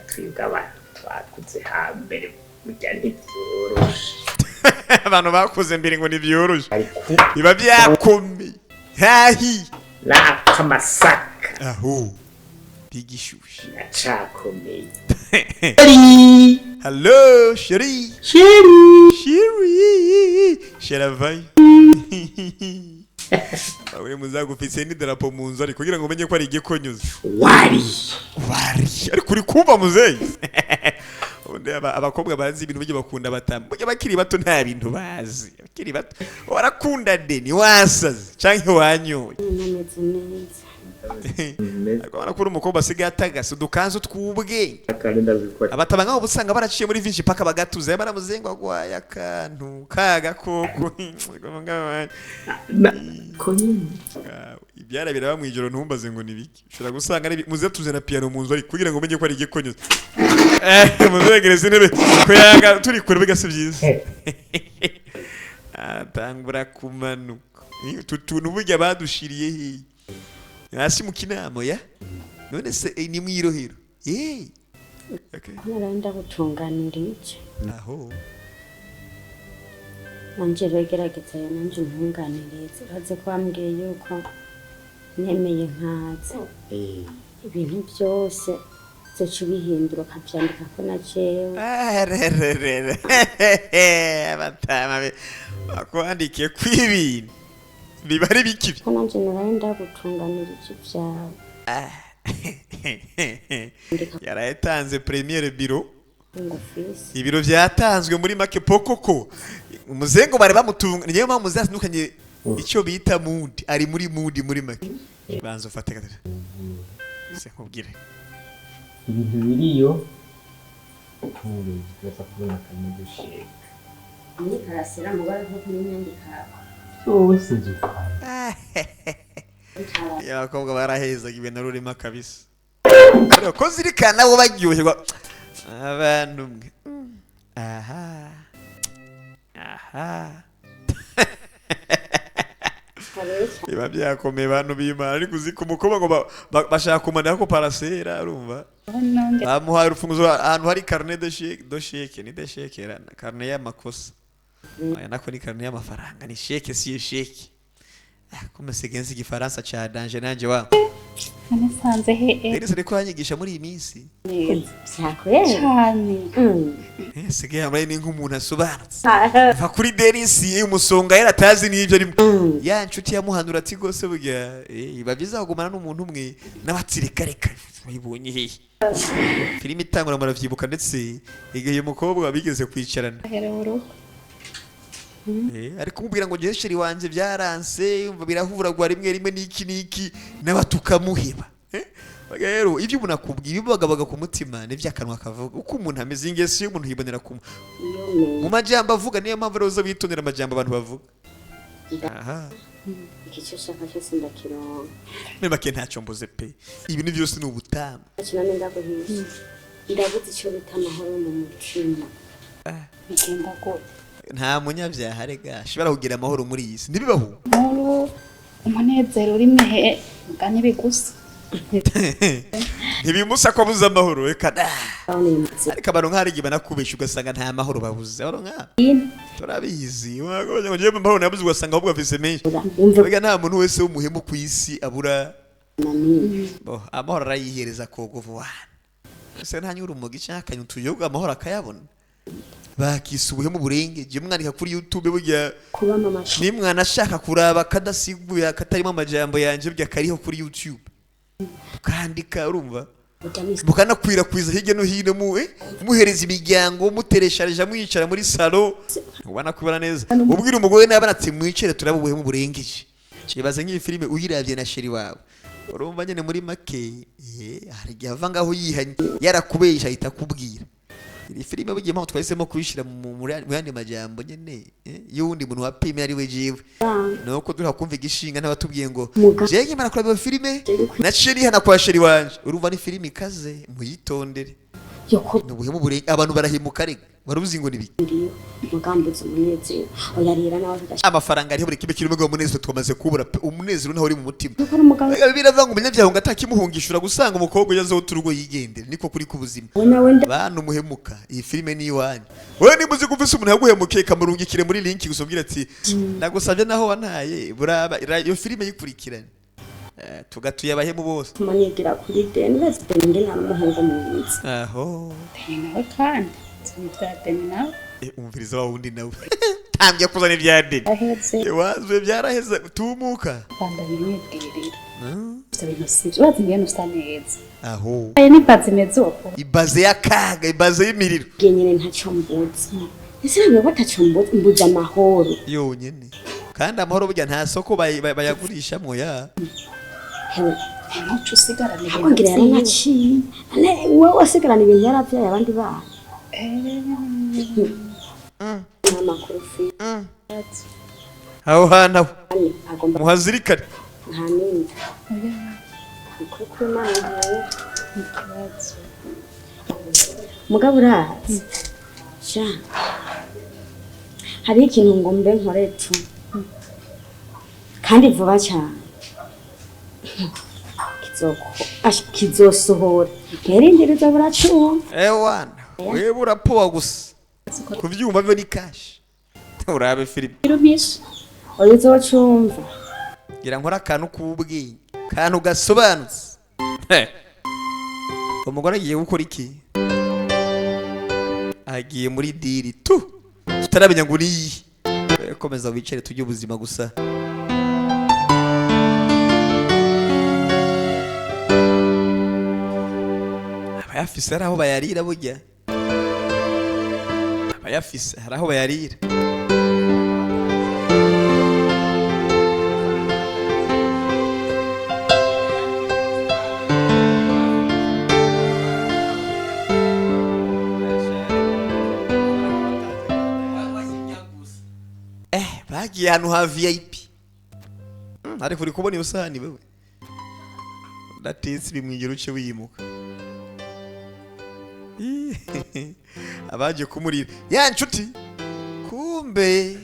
Twebwe abantu twakuze hambere burya ntibyoroshe. Abantu bakuze mbere ngo ntibyoroshe, biba byakomeye hahi. N'akamasaka. Aho bigishushe. Acakomeye. Hello chérie. Chéri. Chérie, chéravay. Uri muzagufise n'idarapo mu nzu ariko kugira ngo umenye ko ari igikonyuzi. Wari. Wari ariko uri kumva muzeyi. Ubundi abakobwa bazi ibintu burya bakunda batamu, burya bakiri bato nta bintu bazi, bakiri bato warakunda deni wasaze canke wanyoye. Nameze neza. Ariko urabona ko uri umukobwa asigaye atagase udukanzu tw'ubwenge. Kandi ndabikora. Abataba nk'abo usanga baraciye muri vinci paka bagatuza, baramuzenga agwaye akantu kagakoko. Ko nyine. Ibyara biraba mu ijoro, ntumbaze ngo ni biki. Ushobora gusanga ari muze tuze na piano mu nzu ariko kugira ngo umenye ko ari igikonyuzi. Muzegereze intebe kuyaga turi kure bigase byiza. Atangura kumanuka. Utu tuntu burya badushiriye hehe hasi mu kinamo ya none se, ni mwirohero. Okay. Naraye ndagutunganira iki. Aho. Nanje rero gerageza yo nanje ntunganirize, urazi ko wambwiye yuko nemeye nkaza ibintu byose uzoca ubihindura ukavyandika ko na jewe. Arererere. Abatama bakwandikiye kw'ibintu biba ari biki? Ko nanje naraye ndagutunganirije ivyawe. Yarayatanze première biro. Ngo ufise. Ibiro byatanzwe muri make pokoko umuzengo bari bamutunga, niyo mpamvu muzasindukanye icyo bita mundi, ari muri mundi muri make. Banza ufate gatatu se nkubwire. Ibintu biriyo tubizi turapfa kubona akanyagusheka. Ni karasira mugore nko kunyandika. Byose dukora. Iyo abakobwa barahezaga ibintu rurimo kabisa. Ariko ko zirikana bo baryoherwa abantu mwe. Aha aha, biba byakomeye bantu b'Imana, ariko uzi ku mukobwa ngo bashaka kumanira ko parasera, urumva bamuhaye urufunguzo ahantu hari carnet de chèque, de chèque ni de chèque, carnet y'amakosa. Aya nako ni karne y'amafaranga, ni chèque, si chèque. Ah, comme c'est genzi igifaransa ca danger nanje wa. Namusanze he? Rero ariko yanyigisha muri iyi minsi. Neza. Vyakwera. Cane. Sigaye yambaye ni nk'umuntu asobanutse. Va kuri Denis umusonga yaratazi n'ibyo arimo. Ya nshuti yamuhanura ati gose burya biba byiza kugumana n'umuntu umwe n'abatsirika reka wayibonye hehe. Filime itangura muravyibuka, ndetse igihe uyu mukobwa bigeze kwicarana. Ahera urugo. Ariko kumubwira ngo jewe chéri wanje byaranse, umva birahuragwa rimwe rimwe n'iki n'iki n'abatukamuheba. Rero ibyo umuntu akubwira ibibagabaga ku mutima nivyo akanwa kavuga. Uko umuntu ameze, ingeso y'umuntu yibonera ku mu majambo avuga. Niyo mpamvu rero uza witondera amajambo abantu bavuga. Aha. Iki cyo ushaka cyose ndakironka. Muri make ntacyo mbuze pe, ibintu byose ni ubutamu. Ntacyo namwe ndaguhisha, ndabuze icyo bita amahoro mu mutima. Bigenda gute? Nta munyabyaha rega ashobora kugira amahoro muri iyi si, ntibibaho. Nkuru umunezero uri mwehe mugani bigusa. Ntibimusa ko abuze amahoro, reka da. Ariko abantu nk'ahari igihe banakubesha ugasanga nta mahoro babuze. Abantu nk'aba turabizi, ngo njyewe amahoro nabuze, ugasanga ahubwo afise menshi. Burya nta muntu wese w'umuhemu ku isi abura. Bo, amahoro arayihereza kogovu wana ese ntanyura umugi canke akanywa utuyoga amahoro akayabona. Bakise ubuhemu burengeje, mwandika kuri YouTube burya. Kuba mama. Nimwana ashaka kuraba kadasiguye katarimo amajambo yanje, burya kariho kuri YouTube, kandika urumva, mukanakwirakwiza hirya no hino, mu muhereza imiryango, mutereshaje, mwicara muri salo, ubona kubona neza, ubwira umugore n'abana ati mwicare turaba ubuhemu burengeje. Ibaze nk'iyi filime uyiravye na chéri wawe, urumva nyene muri make hari igihe ava ngaho yihanye yarakubesha ahita akubwira. Iri filime bugiye impamvu twahisemo kuyishyira mu yandi majambo nyene y'uwundi muntu wapimye ari we jewe, nuko duha kumva igishinga n'abatubwiye ngo jewe nkimara kuraba iyo filime naciye nihana kwa chéri wanje. Urumva ni filime ikaze, muyitondere. Ni ubuhemu burenga, abantu barahemuka rega, wari uzi ngo ni biki? Mugambuzi umunezero oya rero nawe. Amafaranga ariho, buri kimwe kirimo, ngo umunezero twamaze kubura pe, umunezero ntaho uri mu mutima. Kuko ari umugabo. Rega biravuga ngo umunyabyaha ngo atakimuhungishura gusanga umukobwa ugezeho uturugo yigendera, niko kuri k'ubuzima. Nawe bantu muhemuka, iyi filime ni iwanyu. Wowe niba uzi ko ufise umuntu yaguhemukiye, kamurungikire muri link gusa, umbwire ati ndagusabye naho wantaye buraba iyo filime yikurikirane. Tugatuye abahemu bose. Tuma nigira kuri Deni, urazi Deni ngene ari umuhungu mwiza. Aho. Deni nawe kandi nzi ibya Deni nawe. Umviriza wa wundi nawe tambye kuzana ibya Deni. Ahetse. Wazwe byaraheze tumuka. Bandanye mwibwirira ivyo bintu sivyo, urazi ingene usa neza. Aho. Ayo ni bazi imeze uko. Ibaze y'akaga, ibaze y'imiriro. Nge nyene ntacyo mbuze, ese ntabwo ko atacyo mbuze, mbuze amahoro. Yonyene kandi amahoro burya nta soko bayagurishamwo ya. Hewe. Ntuce usigarana ibintu Ariko ngira vyiwe. yaranaciye. Ane wowe wasigarana ibintu yaravyaye abandi bana. Nta makuru ufite. Aho hantu aho. Agomba Muhazirikane. Nta n'indi. Ukuri kw'Imana ntawe. Ikibazo. Mugabo urazi sha, hariho ikintu ngo mbe nkore tu kandi vuba cyane. Kizosohora ntirindiriza buracuma. Ewana wewe urapowa gusa kuvyumva byo ni cash, urabe filime. Irumisha. Oya, uzocumva. Ngira nkora akantu k'ubwenge, kantu gasobanutse. Umugore agiye gukora iki? Agiye muri deal tu tutaramenya ngo uriyi. Komeza wicare tujye ubuzima gusa. Abayafise hari aho bayarira, burya abayafise hari aho bayarira. Bagiye ahantu ha VIP. Ariko uri kubona iyo sahani wewe udatetse bimwigera uce wimuka. Ih, abaje kumurira ya nshuti kumbe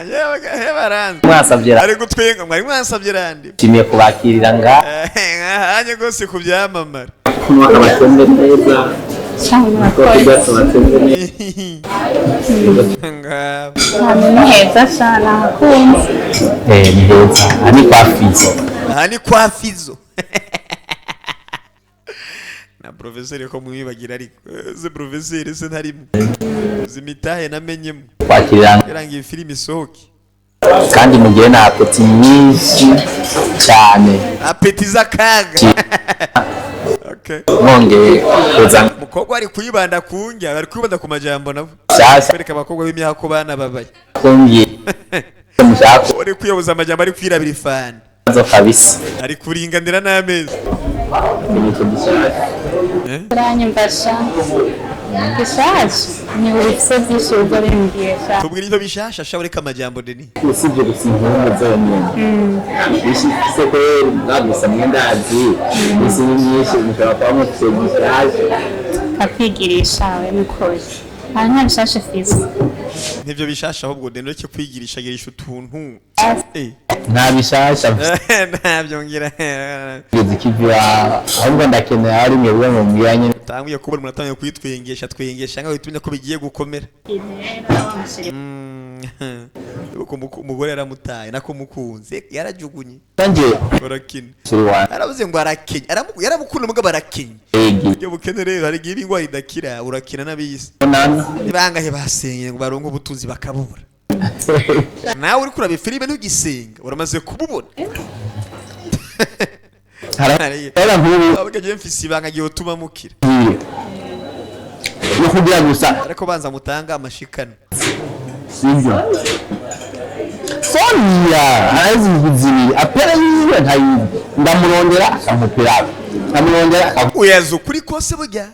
yewe baranze. Mwasavye ari gutwenga, mwari mwansavye randi. Nshimiye kubakirira nga Nkahanye rwose ku byamamare. Kunywa abatembe neza. Cyangwa murakoze. Ngabo. Ahantu ni heza cyane, ahakunze. Eh, ni heza. Aha ni kwa Fizo. Aha ni kwa Fizo na profeseri ko mwibagira, ariko se profeseri se ntarimo zimitahe namenyemo Kwakirira kugira ngo iyi filime isohoke. Kandi mugire na appétit nyinshi cyane. Appétit z'akaga, okay. Mwongeye kuza. Umukobwa ari kwibanda ku ndya, bari kwibanda ku majambo nabo. Sasa. Kwereka abakobwa b'imyaka ko bana babaye. Kumbwiye mushaka. Uri kwiyoboza amajambo, ari kwirabira ifani. Zo kabisa. Ari kuringanira n'ameza. Ikintu gishasha. Uranyumva sha? Gishaje ni ubufise byinshi ubwo bimbwiye sha. Tubwire ibyo bishasha sha, ureka amajambo deni. Usibye gusa inkuru zonyine bishyize ko mwagusa mwendazi isi ni myinshi, mushobora kuba mufite gishasha. Kakwigirisha we mukori, aha nta bishashe fise. Nibyo bishasha ahubwo deni, ureke kwigirisha girisha utuntu. Eh. Nta bishasha. Ntabyo ngira. Kugeza ikivi iwawe, ahubwo ndakeneye aho ari mwebwe mubwira nyine. Tanguye kubona umuntu atangiye kwitwengesha twengesha nkaho uhita umenya ko bigiye gukomera. Uko umugore yaramutaye nako mukunze yarajugunye. Nanjye barakina. Suri wanjye. Aravuze ngo arakenya, yaramukunda mugabo arakenya. Egi. Ibyo bukene rero hari igihe ibingwa idakira, urakina n'abisi. Nana. Ni bangahe basengeye ngo baronke ubutunzi bakabubura? Nawe uri kuraba filime ntugisenga, uramaze kububona. Harabera nk'ubu. Avuga je mfise ibanga gihe utuma mukira. Yo kugira gusa. Ariko banza mutanga amashikano. Sibyo, Sonia arazi zibiri apera yiwe ntayizi, ndamurondera akampupira, ndamurondera Uyaza ukuri kose burya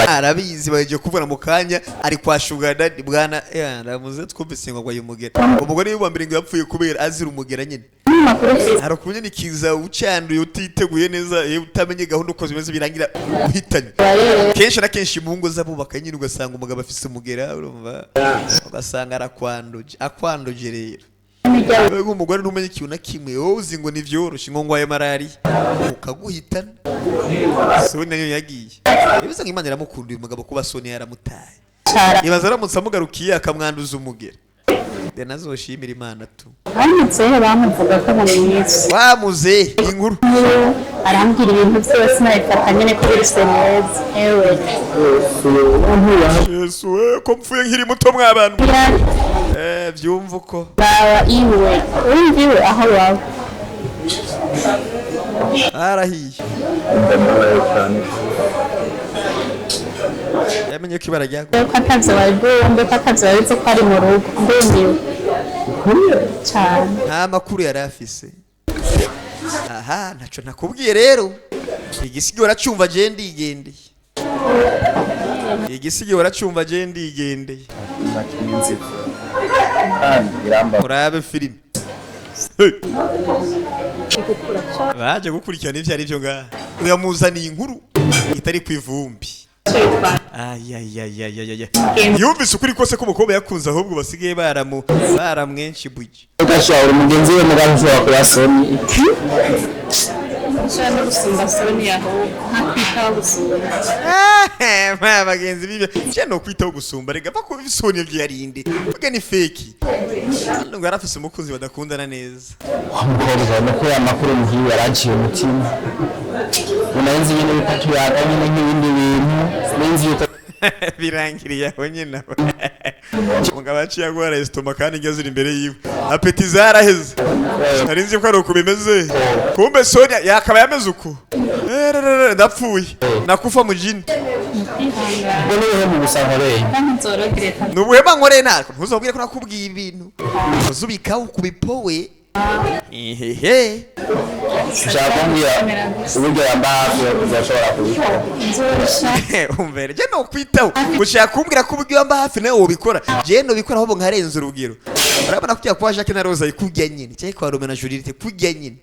arabizi, bagiye kuvura mu kanya ari kwa Sugar Daddy bwana. Ndamuze twumvise ngo agwaye umugera. Umugore w'uwa mbere ngo yapfuye kubera azira umugera nyine. Hari ukuntu nyine kiza ucanduye utiteguye neza, iyo utamenye gahunda uko zimeze birangira uhitanye. Kenshi na kenshi mu ngo z'abubaka nyine ugasanga umugabo afise umugera, urumva ugasanga arakwanduje, akwanduje rero. Wewe umugore ntumenye ikintu na kimwe, wowe uzi ngo ntivyoroshe, ngo ngwaye malariya ukaguhitana. Sonia niyo yagiye, bivuze ngo Imana iramukunda uyu mugabo kuba Sonia yaramutaye. Ibaza aramutse amugarukiye akamwanduza umugera, de nazoshimira Imana tu. Bamutse bamuvuga ko bamwica. Wamuze inkuru. Arambwira ibintu byose nabifata nyine ko biri sérieux ewe. Yesu we, ko mpfuye nkiri muto mw'abantu, byumva uko. Baba iwe, urumva iwe aho baba. Arahiye, yamenye ko ibara ryaguye. Ko atavyo bari bwumve, ko atavyo babizi ko ari mu rugo, ndumiwe cane. Nta makuru yari afise. Aha ntaco nakubwiye rero, igisigi waracumva je ndigendeye, igisigi waracumva je ndigendeye. Kandi biramba. Urabe filime. Hey! Baje gukurikirana ivyo ari byo ngaha, uyamuzaniye inkuru itari ku ivumbi. Ayayayayaya, yumvise ukuri kose ko umukobwa yakunze, ahubwo basigaye baramu baramwenshi buji. Ugashobora umugenzi we mugabo ushobora kuba Soni. Nshobora no gusumba Sonia, ahubwo nkakwitaho gusumba. Ma bagenzi bibyo je no kwitaho gusumba, rega va ku Sonia vyarinde vuga ni fake ngo yarafise umukunzi badakundana neza. Wa mukobwa nuko amakuru muhiwe yaranciye umutima, unaenzi nyine yuko tuyaga nyine nk'ibindi bintu, nenzi yuko Birangiriye aho nyine, umugabo aciye agwara estomac kandi indya ziri imbere yiwe, appétit zaraheze. Nari nzi ko ari uku bimeze, kumbe Sonia yakaba yameze uku. Ererere, ndapfuye nakufa mujini. Ubwo n'ubuhemu gusa nkoreye. Kandi nzorogereta. Ni ubuhema nkoreye, natwe ntuzabwire ko nakubwiye ibintu uzubikaho kubipowe ehehe. Ushaka kumbwira uburyo yamba hafi uzashobora kubikora? Umvere, je no kwitaho, ushaka kumbwira ko uburyo wamba hafi nawe wobikora, je no bikora ahubwo nkarenza urugero. Urabona kujya kwa Jacques na Rose kujya nyine, cyangwa kwa Romeo na Juliette kujya nyine,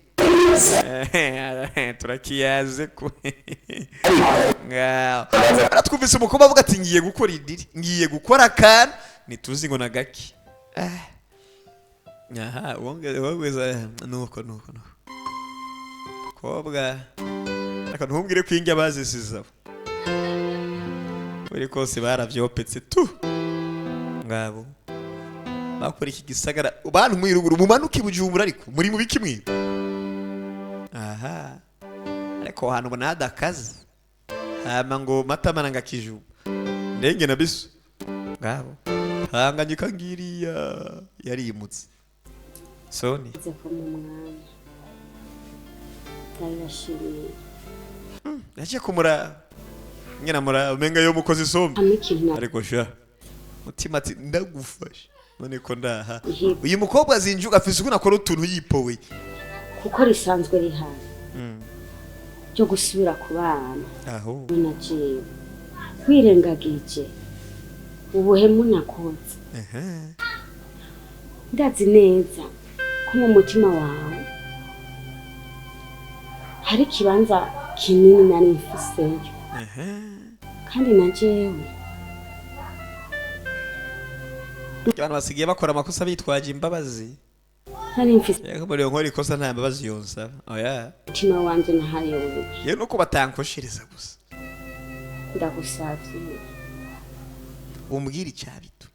turakiyaze ko ngaho. Twumvise umukobwa avuga ati ngiye gukora idiri, ngiye gukora akantu ntituzi ngo nagaki. Aha wongeza nuko nuko nuko kobwa, reka ntumbwire ko indya bazisize abo. Buri kose baravyopetse tu. Ngabo bakora iki gisagara, bantu mwiruguru mumanuke Bujumbura, ariko muri mu biki mwe? Aha ariko hantu ubona hadakaze, hama ngo matamana ngakijuba ndenge na bisu. Ngabo Tanganyika ngiriya yarimutse soni. Nze ko mu mwanya ndabibashimiye. Yaciye kumura nyina mura umenga yo mukozi isombe. Hamwe ikintu na Ariko sha mutima ati ndagufashe none ko ndaha uyu mukobwa azinjuka afise ukuntu akora utuntu yipowe. Kuko risanzwe rihari ryo gusubira ku bana aho na jewe wirengagije ubuhemu nakoze, ndazi neza ko mu mutima wawe hari ikibanza kinini nari mfiseyo, kandi na jewe Abantu basigaye bakora amakosa bitwaje imbabazi. Nari mfise Yego, muri nkora ikosa nta mbabazi yonsaba, oya. Umutima wanje nahayowe. Yewe, nuko batankoshereza gusa. Ndagusavye. Umbwira icyabitu.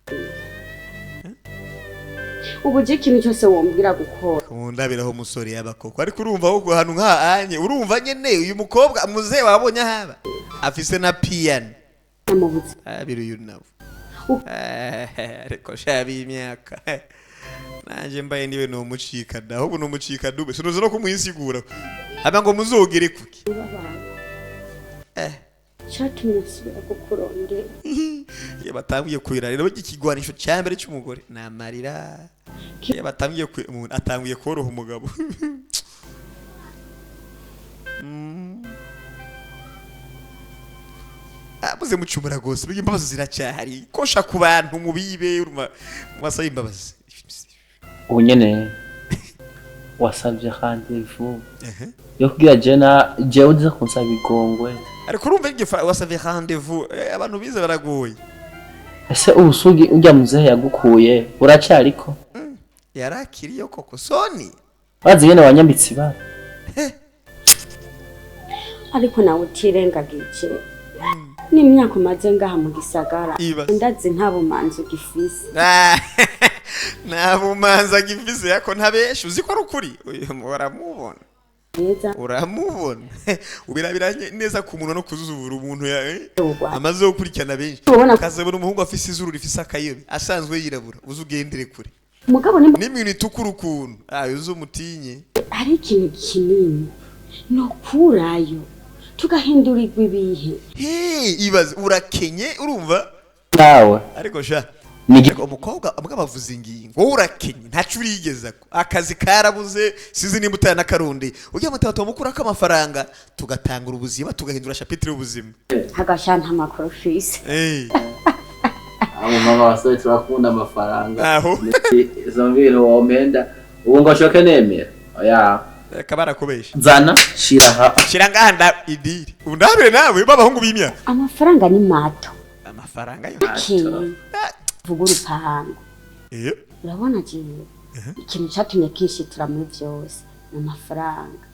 Ubu je ikintu cyose wombwira gukora. Kundabiraho umusore y'abakoko, ariko urumva ahubwo ahantu nka anye urumva nyene uyu mukobwa muzehe wabonye ahaba afise na piano mu buzima. Abiri uyu nabo. Ariko shabi imyaka nanje mbaye niwe nomucika da, ahubwo nomucika dube sinuzi no kumwisigura hama ngo muzogere kuki. Cyatumye nsubira kukurondera. Iyo batangiye kurira rero, burya ikigwanisho cya mbere cy'umugore ni amarira. Iyo batangiye umuntu atangiye koroha umugabo. Muze mucumura rwose, burya imbabazi ziracyahari, kosha ku bantu mubibe urumva mubasaba imbabazi. Ubu nyene wasabye rendez-vous yo kugira je na jewe uze kunsaba igongwe. Ariko urumva wasavye rendez-vous, abantu bize baragoye. Ese ubusugi urya muzehe yagukuye buracariko? Yarakiriyo koko soni. Wazi nyene wanyambitse ibara. Ariko nawe utirengagije n'imyaka umaze ngaha mu gisagara, Ibaze. ndazi nta bumanzi ugifise. Nta bumanzi agifise, yako ntabesha, uzi ko ari ukuri. Uyu uramubona. Neza. Uramubona, ubirabira neza ku munwa no kuzubura umuntu Ubwa. amaze gukurikirana benshi. Ubona- Ukazabona umuhungu afise izuru rifise akayobe asanzwe yirabura, uzi ugendere kure. Mugabo nimba N'iminwa itukura ukuntu, ayo uzi umutinye. Hari ikintu kinini nokurayo tugahindurirwa ibihe. Hey, ibaze urakenye urumva. Nawe Ariko sha ni ariko umukobwa amwe bavuza ingingo, wowe urakenye ntaco urigezako, akazi karabuze, sinzi nimba utaya n'akarundi ujya mutatu mukurako amafaranga tugatangura ubuzima, tugahindura chapitre y'ubuzima. Hagasha nta makuru ufise. Abo mama basore turakunda amafaranga. Aho. Izo mbintu wompenda ubu ngo shoke nemera, oya. Reka barakubesha. Zana shira aha. Shira ngaha nda idiri undabire nawe b'abahungu b'imyaka. Amafaranga ni mato. Amafaranga yo. Akenye vuga urupangu. Urabona jewe ikintu catumye kishitura muri vyose ni amafaranga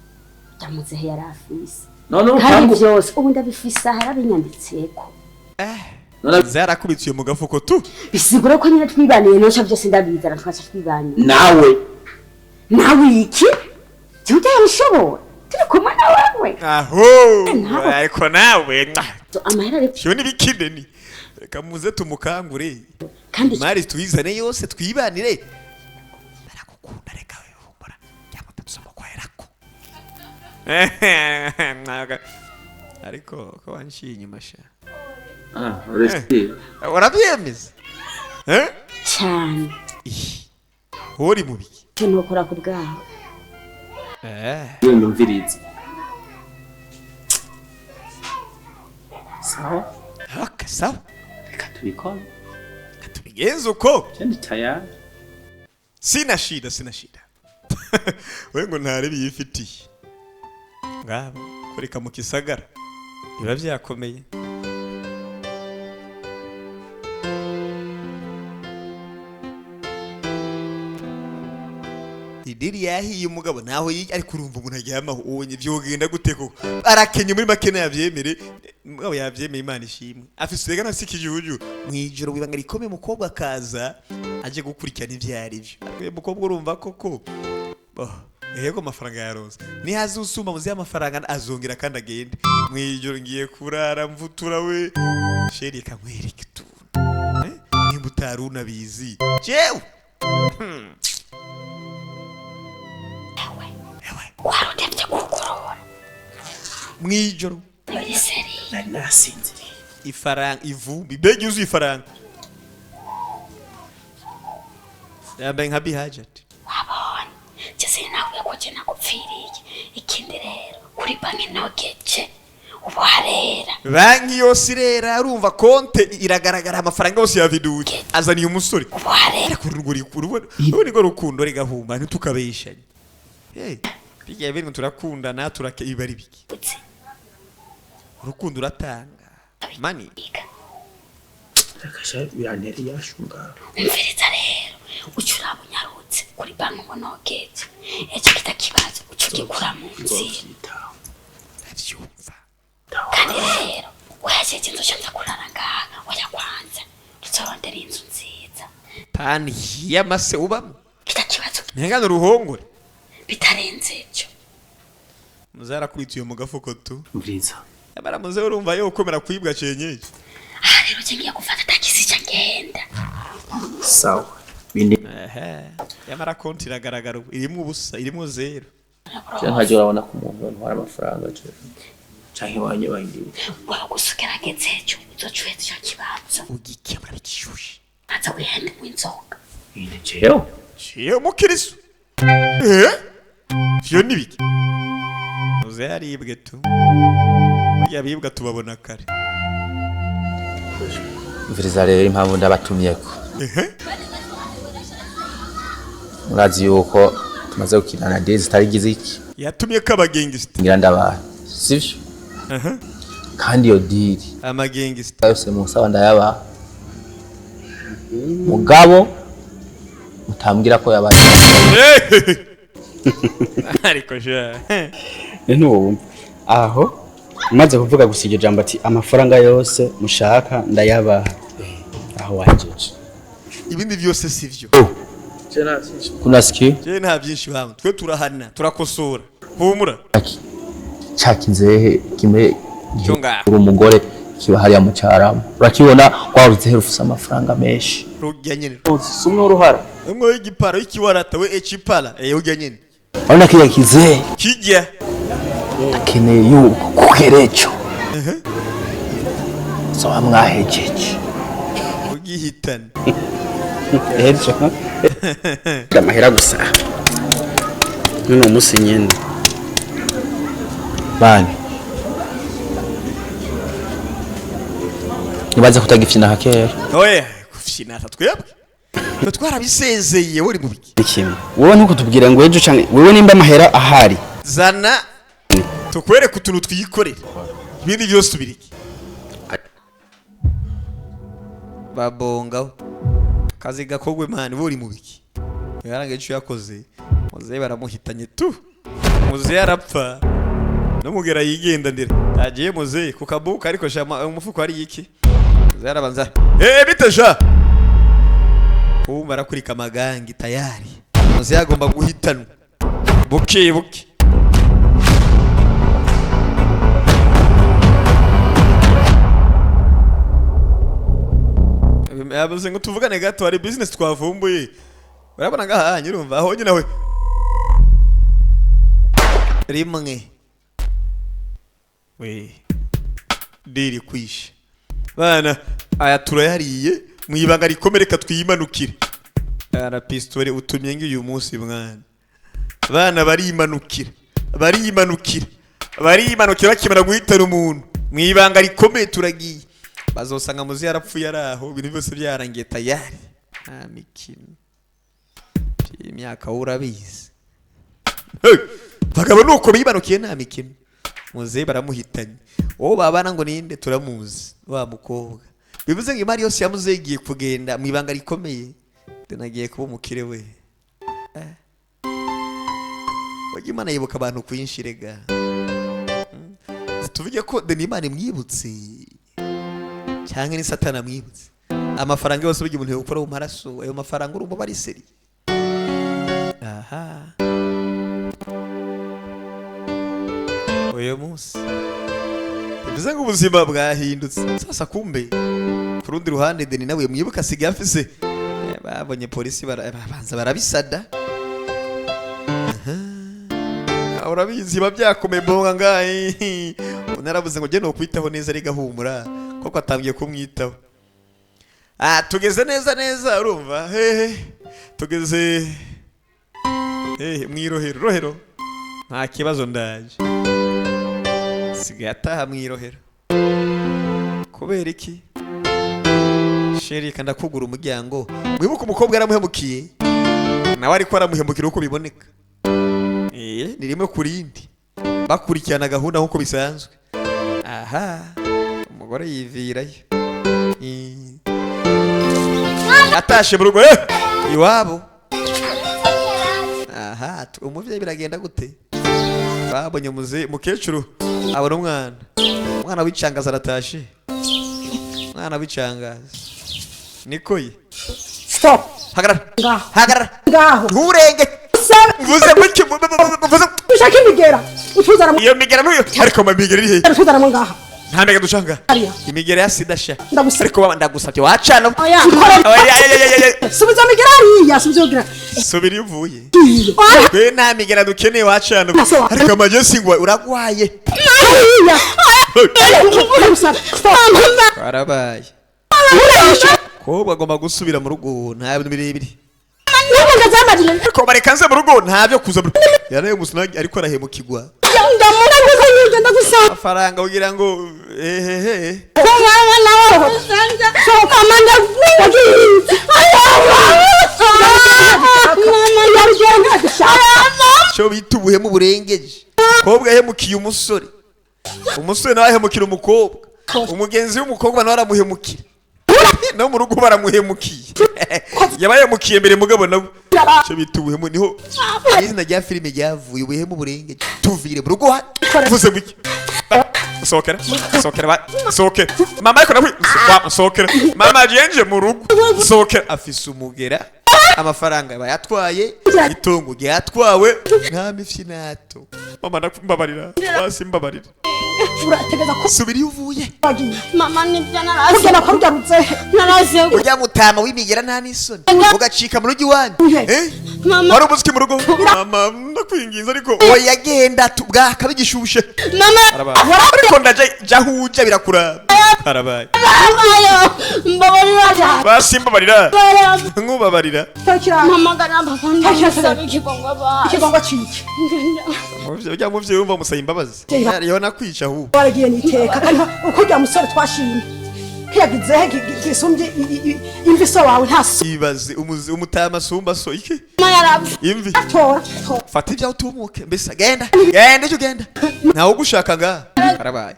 ndamuzehe yari afise. None Kandi urupangu vyose ubu ndabifise aha, yarabinyanditseko. Zarakubitiye mu gafuko tu. Bisigura ko nyine twibaniye noca vyose ndabizana tukaca twibaniye. Nawe. Nawe iki jewe utayabishobora turi kumwe na wewe. Aho. Ariko nawe Amahera ari cyo nibikideni, reka muze tumukangure. Kandi imari tuyizane yose twibanire. Barakukunda, reka wivumbura cyangwa tusoma kwerako. Ariko ko wanciye inyuma sha. Ah, uresi. Urabyemeza eh? Cyane. Uri mubi. Icyo nokora ku bwawe. Genda umvirize. Sawa. Okay, sawa. Reka tubikore. Tubigenze uko. Ndi tayari. Sina shida, sina shida. We ngo ntarebe yifitiye. Ngabo kureka mu kisagara biba byakomeye. Deal yahiye umugabo naho ariko urumva umuntu aryamaho ubonye vyogenda gute koko? Arakenye muri make, nayavyemere mugabo yavyemeye. Imana ishimwe, afise rega nasi ikijuju. Mwijoro wibanga rikomeye, umukobwa akaza aje gukurikirana ivyo ari vyo. Ariko uyu mukobwa urumva koko, oh, yego, amafaranga yaronse nihazusuma muzi amafaranga azongera kandi agende. Mwijoro ngiye kurara mvutura we chéri, kankwereke utuntu. Eh? Nimba utari unabizi jewe. Warutevye kukurora. Mwijoro. Muri sérieux. Nari nasinziriye. Ifaranga, ivumbi, mbega yuzuye ifaranga, yambaye nka bihajati. Wabonye je sinakwiye ko je nakupfiriye. Ikindi rero, kuri banki nogeje ubu harera. Banki yose irera, urumva konte iragaragara, amafaranga yose yaviduye azaniye umusore. Ubu harera. Ariko urwo urubona ubu nirwo rukundo rigahumba, ntitukabeshanye. Hey, bijya bintu turakundana turake ibi ari biki? Urukundo uratanga mani. Akasha birantera yashunga. Umviriza rero, uca uraba unyarutse kuri banki ngo nogeje ejo kita kibazo uca ugikura mu nzira. Ndavyumva. Kandi rero uhejeje inzu nza kurara ngaha. Oya, kwanza tuzorondera inzu nziza. Pani y'amase ubamo. Kita kibazo. Ntengane uruhongore. Bitarenze ibyo. Muzarakubitiye mu gafuko tu. Umviriza. Yamara muze urumva yo komera kwibwa cenyeje. Aha rero je ngiye gufata takisi ca ngenda. Sawa, bindi. Ehe, yamara konti iragaragara ubu irimo ubusa, irimo zero. Je ntajya urabona ko umuntu ntwara amafaranga je canke wanye bayindi. Wewe gusa ugerageze ejo uzoca uheza ico kibazo. Ugikemura bikishushe. Aza wihende inzoga. Ine jewe. Jewe mukirisu, eh, vyo ni biki? Muze yaribwe tu, burya bibwa tubabona kare. Mviriza rero impamvu ndabatumyeko. Murazi yuko tumaze gukinana deal zitari iki. Yatumye ko abagengisita. Ngira ndabaha, sivyo? Kandi iyo deal Amagengisita. yose munsaba ndayabaha, mugabo mutambwira ko yabaye. Ariko ja. Ntiwumva aho umaze kuvuga gusa iryo jambo ati amafaranga yose mushaka ndayabaha, aho wahejeje. Ibindi byose sivyo. Kunasikiye. Je nta byinshi bamwe, twe turahana, turakosora, humura. Ca kizehe kimwe. Cyo ngaho. Uri umugore kiba hariya mu cyaramu, urakibona wa ruzehe rufise amafaranga menshi. Rujya nyene. Si umwe w'uruhara. Umwe w'igipara w'ikiwarata we echipala, eh, ujya nyene. Urabona kiriya kizehe? Kijya. Akeneye yuko kugera ejo zoba mwahejeje. Ugihitana. Ejo amahera gusa none umunsi nyene. Bani nibaze kutagifyina nka kera. Oya, kufyinata twebwe twe twarabisezeye, uri mu biki? Ni kimwe, wowe ntukutubwira ngo ejo canke wewe nimba amahera ahari. Zana tukwereke utuntu twiyikorera, ibindi byose tubirike. Babongaho akazi gakogwe mani, uri mu biki? Yarangaye icyo yakoze, muzehe baramuhitanye tu, muzehe arapfa n'umugera yigendanira agiye muzehe ku kabuka. Ariko sha umufuko hari iki? Muzehe arabanza, eh, bite sha? Ubu barakurika amagangi tayari, muzehe agomba guhitanwa buke buke. Yavuze ngo tuvugane gato, hari business twavumbuye. Urabona ngaha nyirumva aho nyine we rimwe we deal kwisha bana, aya turayariye mu ibanga rikomere, reka twiyimanukire. Ara pistole utumye ngi uyu munsi mwana, bana barimanukira, barimanukira, barimanukira. Bakimara guhitana umuntu mu ibanga rikomeye, turagiye, bazosanga muzi yarapfuye ari aho, ibintu byose byarangiye tayari, nta mikino. Imyaka wowe urabizi. Hey! Bagabo nuko bibanukiye, nta mikino, muzehe baramuhitanye. Uwo babana ngo ninde turamuzi, wa mukobwa. Bivuze ngo imari yose ya muzehe igiye kugenda mu ibanga rikomeye, nagiye kuba umukire we. Eh. Burya Imana yibuka abantu kwinshi rega. Tuvuge ko Deni Imana imwibutse cyangwa ni Satani amwibutse. Amafaranga yose burya umuntu yokora mu maraso, ayo mafaranga urumva bari seri. Aha, uyu munsi bivuze ngo ubuzima bwahindutse. Sasa kumbe ku rundi ruhande Deni nawe mwibuka asigaye afise babonye polisi babanza barabisada. Aha, urabizi biba byakomeye mbonga ngahe naravuze ngo genda ukwitaho neza ariko humura koko atangiye kumwitaho. Ah, tugeze neza neza, urumva hehe, tugeze hehe mwirohero rohero, nta kibazo ndaje. Sigaye ataha mwirohero kubera iki? Chéri, kanda kugura umuryango. Mwibuke umukobwa yaramuhemukiye, nawe ariko aramuhemukira uko biboneka. Ni rimwe ku rindi bakurikirana gahunda nk'uko bisanzwe. Aha umugore yivirayo. Atashe mu rugo iwabo. Aha umuvyeyi biragenda gute? Babonye muze mukecuru abona umwana w'icangaza aratashe, umwana w'icangaza niko ye. Stop. Hagarara. Ngaho. Hagarara. Ngaho. Nturenge. Mvuze muki? Mvuze Ushaka imigera utuzana mu iyo migera ntuyo, ariko ma migera iri he? Utuzana mu ngaha. Nta migera dushanga. Hariya. Imigera ya sida sha. Ndagusabye. Ariko baba ndagusabye wacana. Oya. Oya, oya, oya, oya, oya. Subiza imigera hariya, subiza imigera. Subira iyo uvuye. Oya. Twe nta migera dukeneye wacana. Nasoba. Ariko amaje singwa uragwaye. Hariya. Ndagusabye. Stop. Karabaye. Kobwa agomba gusubira mu rugo, nta bintu birebire. Ariko bareka nze mu rugo, nta byo kuza mu rugo. Yaraye umusunagi ariko arahemukirwa. Ndagusaba. Amafaranga kugira ngo ehehe. Cyo bita ubuhemu burengeje. Kobwa yahemukiye umusore, umusore nawe ahemukira umukobwa, umugenzi w'umukobwa nawe aramuhemukira, no mu rugo baramuhemukiye. Yabahemukiye mbere mugabo nabo. Cyo bita ubuhemu, niho izina rya filime ryavuye, ubuhemu burengeje. Tuvire mu rugo vuze buke. Sohokera, sohokera, sohokera mama, ariko nawe sohokera mama, jenje mu rugo, sohokera. Afise umugera, amafaranga bayatwaye, itungo ryatwawe, nta mifyinato. Mama, ndakumbabarira basi, mbabarira. Urategeza ko Subira iyo uvuye. wagiye. Mama, nibyo narase. Ugenda kwa rugarutse. Narase. Urya mutama w'imigera nta n'isoni, ugacika mu rugo iwanyu, eh? Mama. Wari umuziki mu rugo. Mama, ndakwinginze, ariko oya, genda bwaka bigishushe. Mama. Karabaye. Ariko ndaja jahuja birakuraba. Karabaye. Ayo, mbabarira. Basi mbabarira, nkubabarira. Mpamagara papa, ndamusaba ikigongwe basi. Ikigongwe ciki? Umuvyeyi, ujya muvyeyi wumva musaba imbabazi yona kwica ahubwo. Waragiye niteka kandi uko ujya musore twashimye kiyagizehe gisumbye imvi so wawe nta so. Ibaze umutama asumba so iki? Mama yarapfa. Imvi. Tora tora. Fata ibyawe utumuke mbese, genda genda icyo ugenda, ntawe ugushaka ngaha. Karabaye.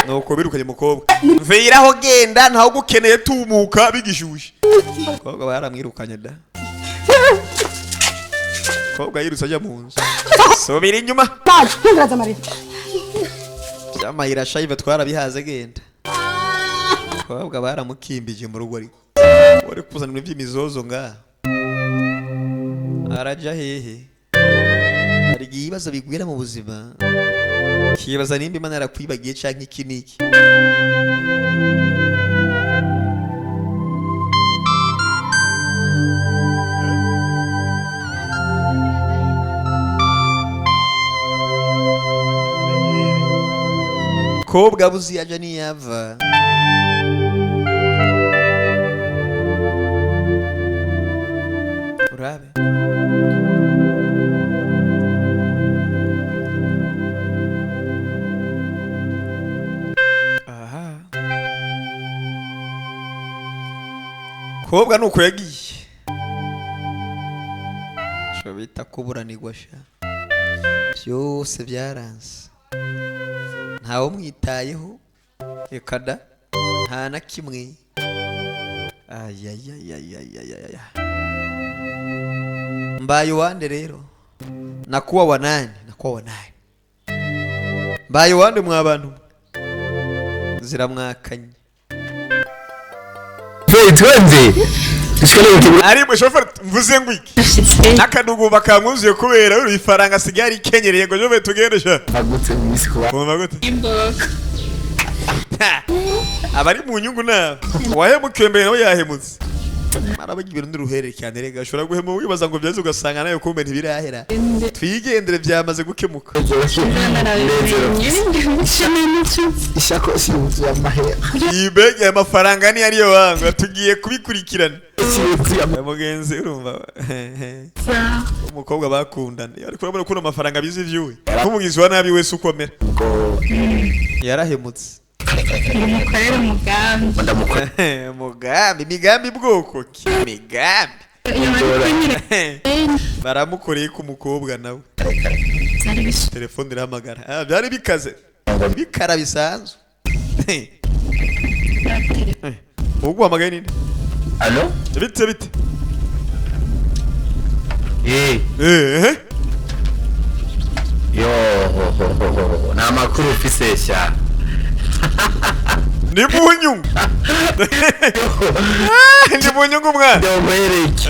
Nuko birukanye umukobwa, mviraho, genda, ntawe ugukeneye, tumuka bigishushe. Umukobwa baramwirukanye da. Umukobwa yirutse ajya mu nzu. Subira inyuma. Baje ntungiraza amarira. By'amayira shayive twarabihaze, genda. Umukobwa baramukimbije mu rugo, ariko wari kuzana ibintu by'imizozo ngaha araja hehe? Hari igihe ibibazo bigwira mu buzima, kibaza nimba Imana yarakwibagiye canke iki n'iki. Kobwa abuze iyo aja n'iyava. Urabe aha kobwa nuko yagiye, ico bita kuburanirwa sha, byose byaranze, ntawe umwitayeho, reka da, nta na kimwe. Ayayayayayaya, mbaye uwande rero? Nakuwa wa nani? Nakuwa wa nani? Mbaye wande mwa bantu ziramwakanye. Ari mushoferi mvuze ngo iki n'akadugu bakamwuzuye kubera uri ifaranga asigaye arikenyereye ngo jobe tugende sha. Agutse mu minsi kuba. Kumva gute? Abari mu nyungu na wahemukiwe mbere nawe yahemutse. Marabaga ibintu n'uruhererekane rega ushobora guhema wibaza ngo byaze ugasanga nawe kumbe ntibirahera. Twigendere byamaze gukemuka. Ishakoshi yuzuye amahera. Ibege amafaranga ni ariyo wanga tugiye kubikurikirana. Mugenzi urumva umukobwa bakundana ariko urabona ko amafaranga bizi ivyuwe nk'umugizi wa nabi wese ukomera yarahemutse. Umukorera umugambi. Umugambi imigambi bwoko ki imigambi baramukoreye ku mukobwa nawe telefone irahamagara. Byari bikaze bikara bisanzwe. Ubwo uhamagaye ninde? Allo? Bite bite? Eh. Eh. Yo, nta makuru ufise sha. Ni mu nyungu. Ni mu nyungu mwana. Ndongwereke.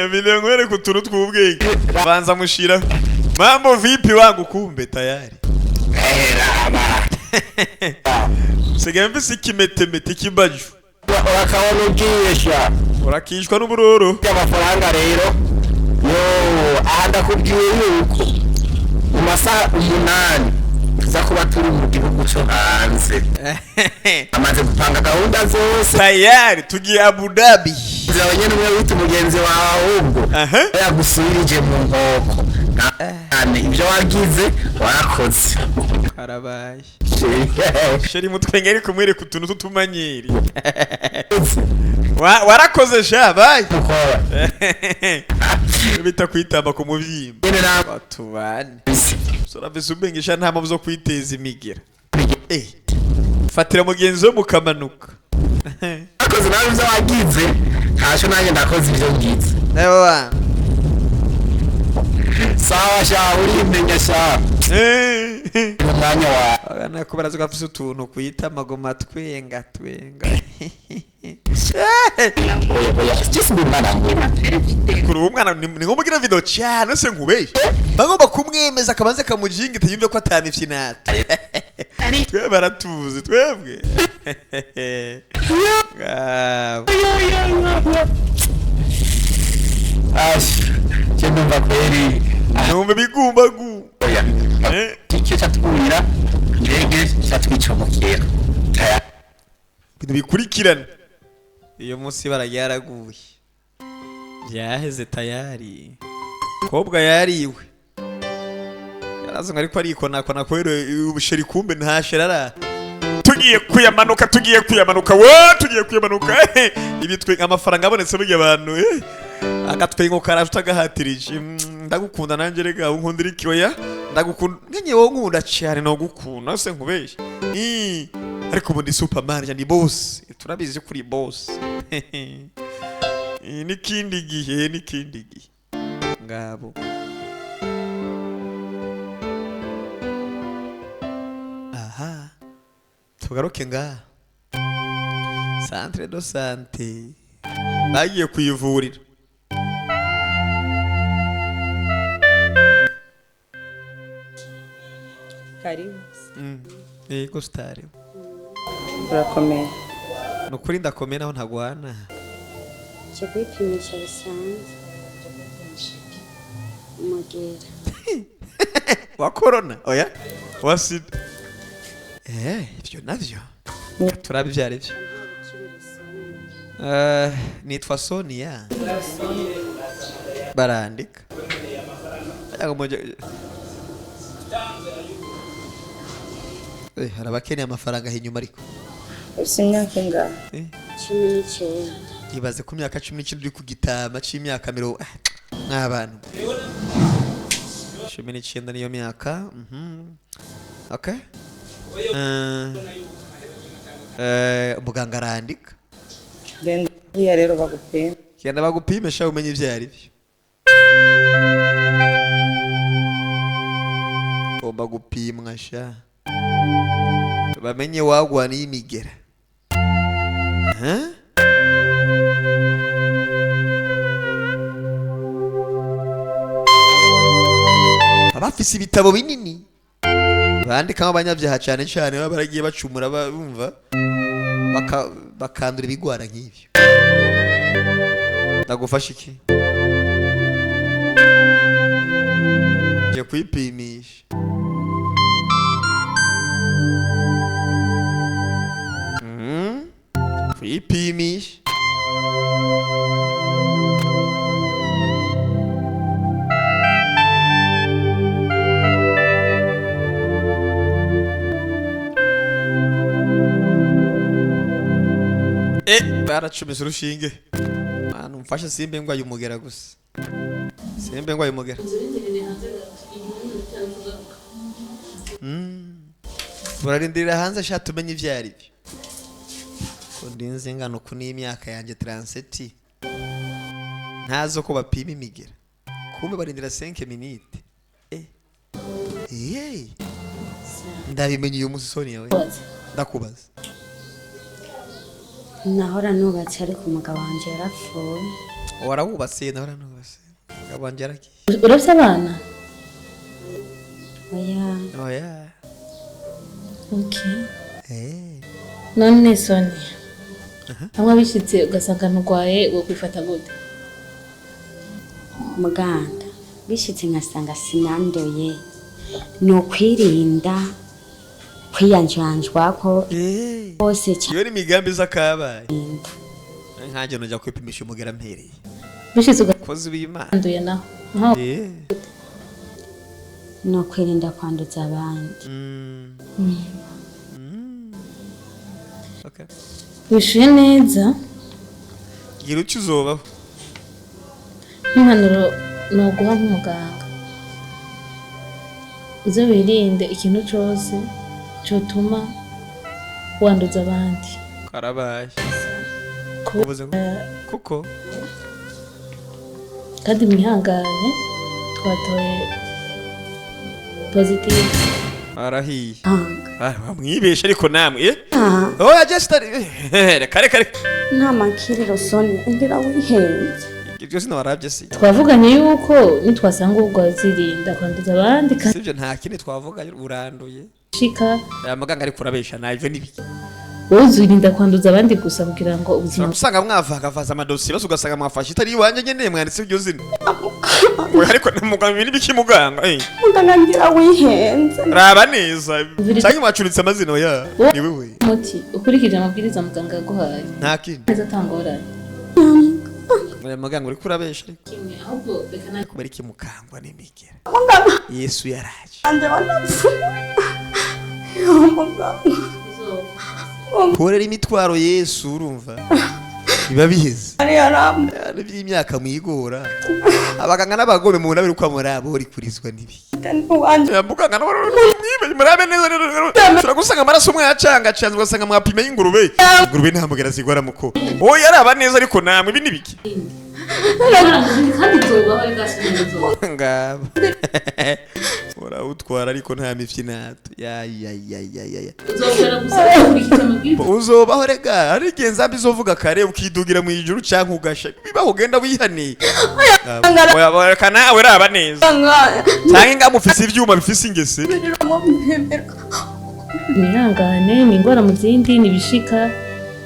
Miliyoni utuntu tw'ubwenge. Banza mushira. Mambo vipi wangu kumbe tayari. Sigaye mfise ikimetemete kibaju. Urakabona ugiye sha. Urakishwa n'ubururu. Amafaranga rero. Yo, aha ndakubwiye yuko mu masaha 8 tuza kuba turi mu gihugu cyo hanze. Amaze gupanga gahunda zose. Tayari tugiye Abu Dhabi. Zawe nyene umwe wita umugenzi wawe ahubwo. Yagusubirije mu nkoko. Nane ibyo wagize warakoze. Karabaye. Sheri mutwenge ari kumwereka utuntu tutumanyiri. Warakoze sha bayi. Bita kwitamba ku muvyimba. Batubane. Sora ubwenge sha nta mpamvu zo kwiteza imigira. Fatira mugenzi we mukamanuka. Akoze nawe ibyo wagize, ntacyo nanjye ndakoze ibyo ngize. Ewa. Sawa sha urimenya sha. Umwanya wa abana ko barazi ko afise utuntu kwita amagoma twenga twenga. Kuri uwo mwana ni ngombwa kugira video cyane se nkubeye. Bagomba kumwemeza akabanza kamujingita yumve ko atamifyinata. Twe baratuzi twebwe. Ash, je ndumva kweri. Numva bigumbagu. Icyo cyatwurira ndege cyatwicomokera. Ibintu bikurikirana. Iyo munsi barayaraguye. Byaheze tayari. Kobwa yariwe. Yarazonga ariko arikonakona kwero ubusheri kumbe ntashera. Tugiye kuyamanuka tugiye kuyamanuka we tugiye kuyamanuka. Ibitwe amafaranga abonetse burya abantu agatwengo karaje utagahatirije. Ndagukunda nanje rega unkundira iki oya ndagukunda nkenye wowe nkunda cyane no gukunda se nkubeshye. Ariko ubu ndi superman ni boss turabizi kuri boss. N'ikindi gihe n'ikindi gihe ngabo. Aha tugaruke nga centre de santé bagiye kuyivurira. Karibu. Yego stari. Urakomeye. Nukuri ndakomeye naho ntagwana. Cyo kwipimisha bisanzwe. Umugera. Wa corona oya wa sida. Ibyo navyo. Turabivyara ivyo. Nitwa Sonia. Barandika. Hari abakeneye amafaranga inyuma ariko. Ufite imyaka ingahe? 19. Ibaze ku myaka 19 uri ku gitama c'imyaka 20 n'abantu. 19 niyo myaka. Okay. Muganga arandika. Genda hariya rero bagupime. Genda bagupime sha umenye ivyo ari byo. Ugomba gupimwa sha, bamenye wagwa n'imigera. Huh? Abafise ibitabo binini bandikamo abanyabyaha, cyane cyane baba baragiye bacumura, bumva bakandura ibigwara nk'ibyo. Ndagufasha iki? Ngiye kwipimisha. Kwipimisha. Baracumise urushinge. Mwana, umfashe simbe ngwaye umugera gusa, simbe ngwaye umugera. Turarindirira hanze sha, tumenye ivyo ari byo, ko ndinze ingano ku n'imyaka yanjye 37 ntazo ko bapima imigera. Kumbe barindira 5 minutes. Eh, ndabimenye uyu munsi. Sonia we, ndakubaza. Nahora nubatse, ariko umugabo wanje yarapfuye. Warawubatse? Nahora nubatse, umugabo wanje yaragiye. Urafise abana? Oya. Oya. Okay. None Sonia, hamwe bishitse ugasanga nturwaye, wokwifata gute? Muganga, bishitse nkasanga sinanduye, ni ukwirinda kwiyanjanjwako hose. Iyo ni imigambi z'akabaye. Nkanjye nujya kwipimisha umugera mpereye. Bishitse kozi w'Imana. Uganduye naho nkaho? Ni ukwirinda kwanduza abandi. Okay. Wishuye neza. Gira uco uzobaho. Nk'impanuro noguha nk'umuganga, uze wirinde ikintu cose cotuma wanduza abandi. Karabaye. Uvuze ngo kuko Kandi mwihangane, twatoye positive. Arahiye. Ah, mwibeshe ariko namwe. Eh? Oya, just reka reka reka. Nta makiriro Sonia, ngira wihenze. Ibyo sinawarabye si. Twavuganye yuko nitwasanga ubwo azirinda kwanduza abandi kandi Sivyo, nta kindi twavuga, uranduye. Shika. Aya muganga ariko urabesha navyo nibiki? Wowe uzirinda kwanduza abandi gusa kugira ngo ubuzima Usanga mwavangavaza amadosiye bose, ugasanga mwafashe itari iwanje nyene mwanditse iryo zina. Oya, ariko muganga, nibiki muganga? Eh. Muganga, ngira wihenze. Raba neza. Cyangwa mwacuritse amazina ya. Ni wewe. Umuti ukurikije amabwiriza muganga yaguhaye Nta kindi. neza atangorane. Oya muganga, uriko urabesha ariko. Kimwe ahubwo reka na Kubera iki mukangwa n'imigera? Muganga. Yesu yaraje. Anje wanapfuye. Muganga. Korera imitwaro Yesu, urumva biba biheze. Ari yarambe. Ari by'imyaka mwigora. Abaganga n'abagome mu nabiri uko murabo uri kurizwa nibi. Wanje. Ya muganga mwibe murabe neza neza. Gusanga amaraso umwe yacanga canze, ugasanga mwapime y'ingurube. Ingurube nta mugera zigwara muko. Oya, araba neza ariko namwe, ibi nibiki? Kandi tubaho reka sinzi. Ngaba. Urawutwara ariko nta mifyinato. Ya ya ya ya ya ya. Uzokora gusa ukurikije amabwiriza. Uzobaho rega, hari igihe nzambi izovuga kare ukidugira mu ijuru canke ugasha. Bibaho, ugenda wihaniye. Oya, oya, reka nawe raba neza. Canke nga mufise ivyuma bifise ingese. Mwihangane, ni ingwara mu zindi, nibishika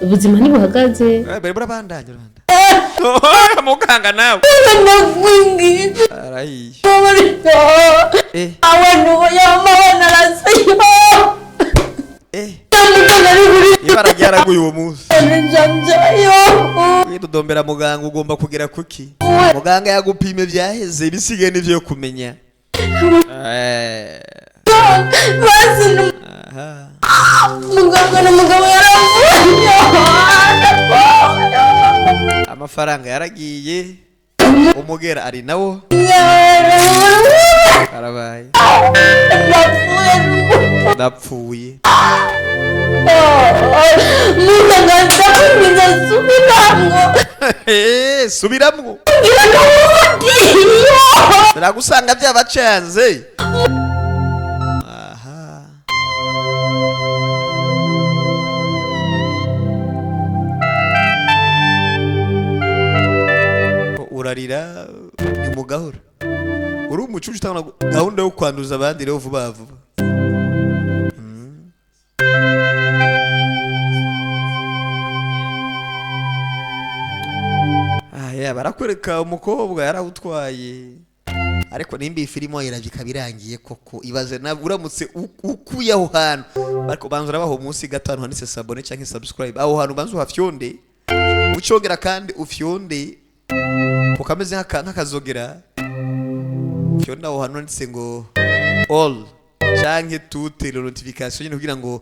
ubuzima ntibuhagaze. Eh, bari burabandanya urabandanya. Oya muganga nawe. Ndakwinginze. Arahiye. Eh. Abantu yamabana arasiyo. Ibara ryaraguye uwo munsi. Njanjayo. Widodombera muganga, ugomba kugera kuki? Muganga yagupime byaheze, ibisigaye nivyo kumenya. Eh. Basi Aha. muganga n'umugabo yarapfuye. Amafaranga yaragiye. Umugera ari nawo. Karabaye. Ndapfuye. Muganga, ndakwinginze, subiramwo. Eh, subiramwo. Biragusanga byabacanze. Urarira ni mu gahoro, uri umucucu, utanga gahunda yo kwanduza abandi rero vuba vuba. Ah, barakwereka umukobwa yarawutwaye, ariko nimba iyi filimo iravye ikaba irangiye koko, ibaze nawe uramutse ukuye aho hantu, ariko banza urabaho munsi gato ahantu handitse s'abonner cyangwa subscribe, aho hantu banza uhafyonde, ucogera kandi ufyonde ukameze nk'akazogera, fyonda aho hantu handitse ngo all canke toutes les notifications nyine, kugira ngo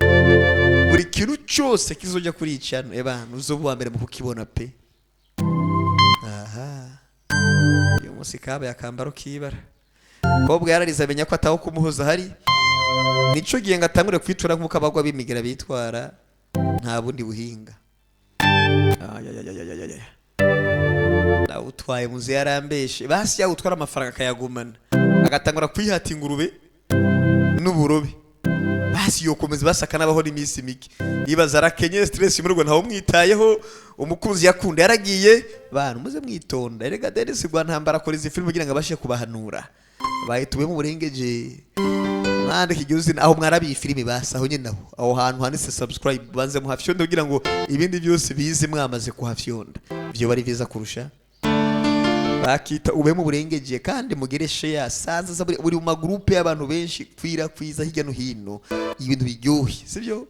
buri kintu cyose kizoja kuri iyi channel, ebana, uzoba uwa mbere mu kukibona pe. Aha uyu munsi kabaye akambaro k'ibara. Kobwa yararize, amenya ko ataho kumuhoza hari, nico gihe ngo atangure kwitura nk'uko abagwa b'imigera bitwara, nta bundi buhinga. Ayayayayayaya, nawutwaye muze yarambeshe. Basi yawutwara amafaranga akayagumana, agatangura kwihata ingurube n'uburobe, basi yokomeza, basi akanabaho n'iminsi mike. Yibaza arakenye, stress muri rwo, ntawe umwitayeho, umukunzi yakunda yaragiye. Bantu muze mwitonda erega. Dennis Rwantambara akora izi filime kugira ngo abashe kubahanura bahituwe mu burengeje. Mwandika igihe uzi aho mwarabiye filime, basi aho nyine aho hantu handitse subscribe, banze muhafyonde kugira ngo ibindi byose bize mwamaze kuhafyonda, ibyo bari byiza kurusha bakita ube mu burengeje. Kandi mugire share, sanza za buri mu magroupe y'abantu benshi, kwira kwiza hirya no hino ibintu biryoshye, sibyo?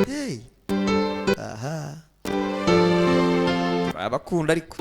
Hey, aha abakunda ariko.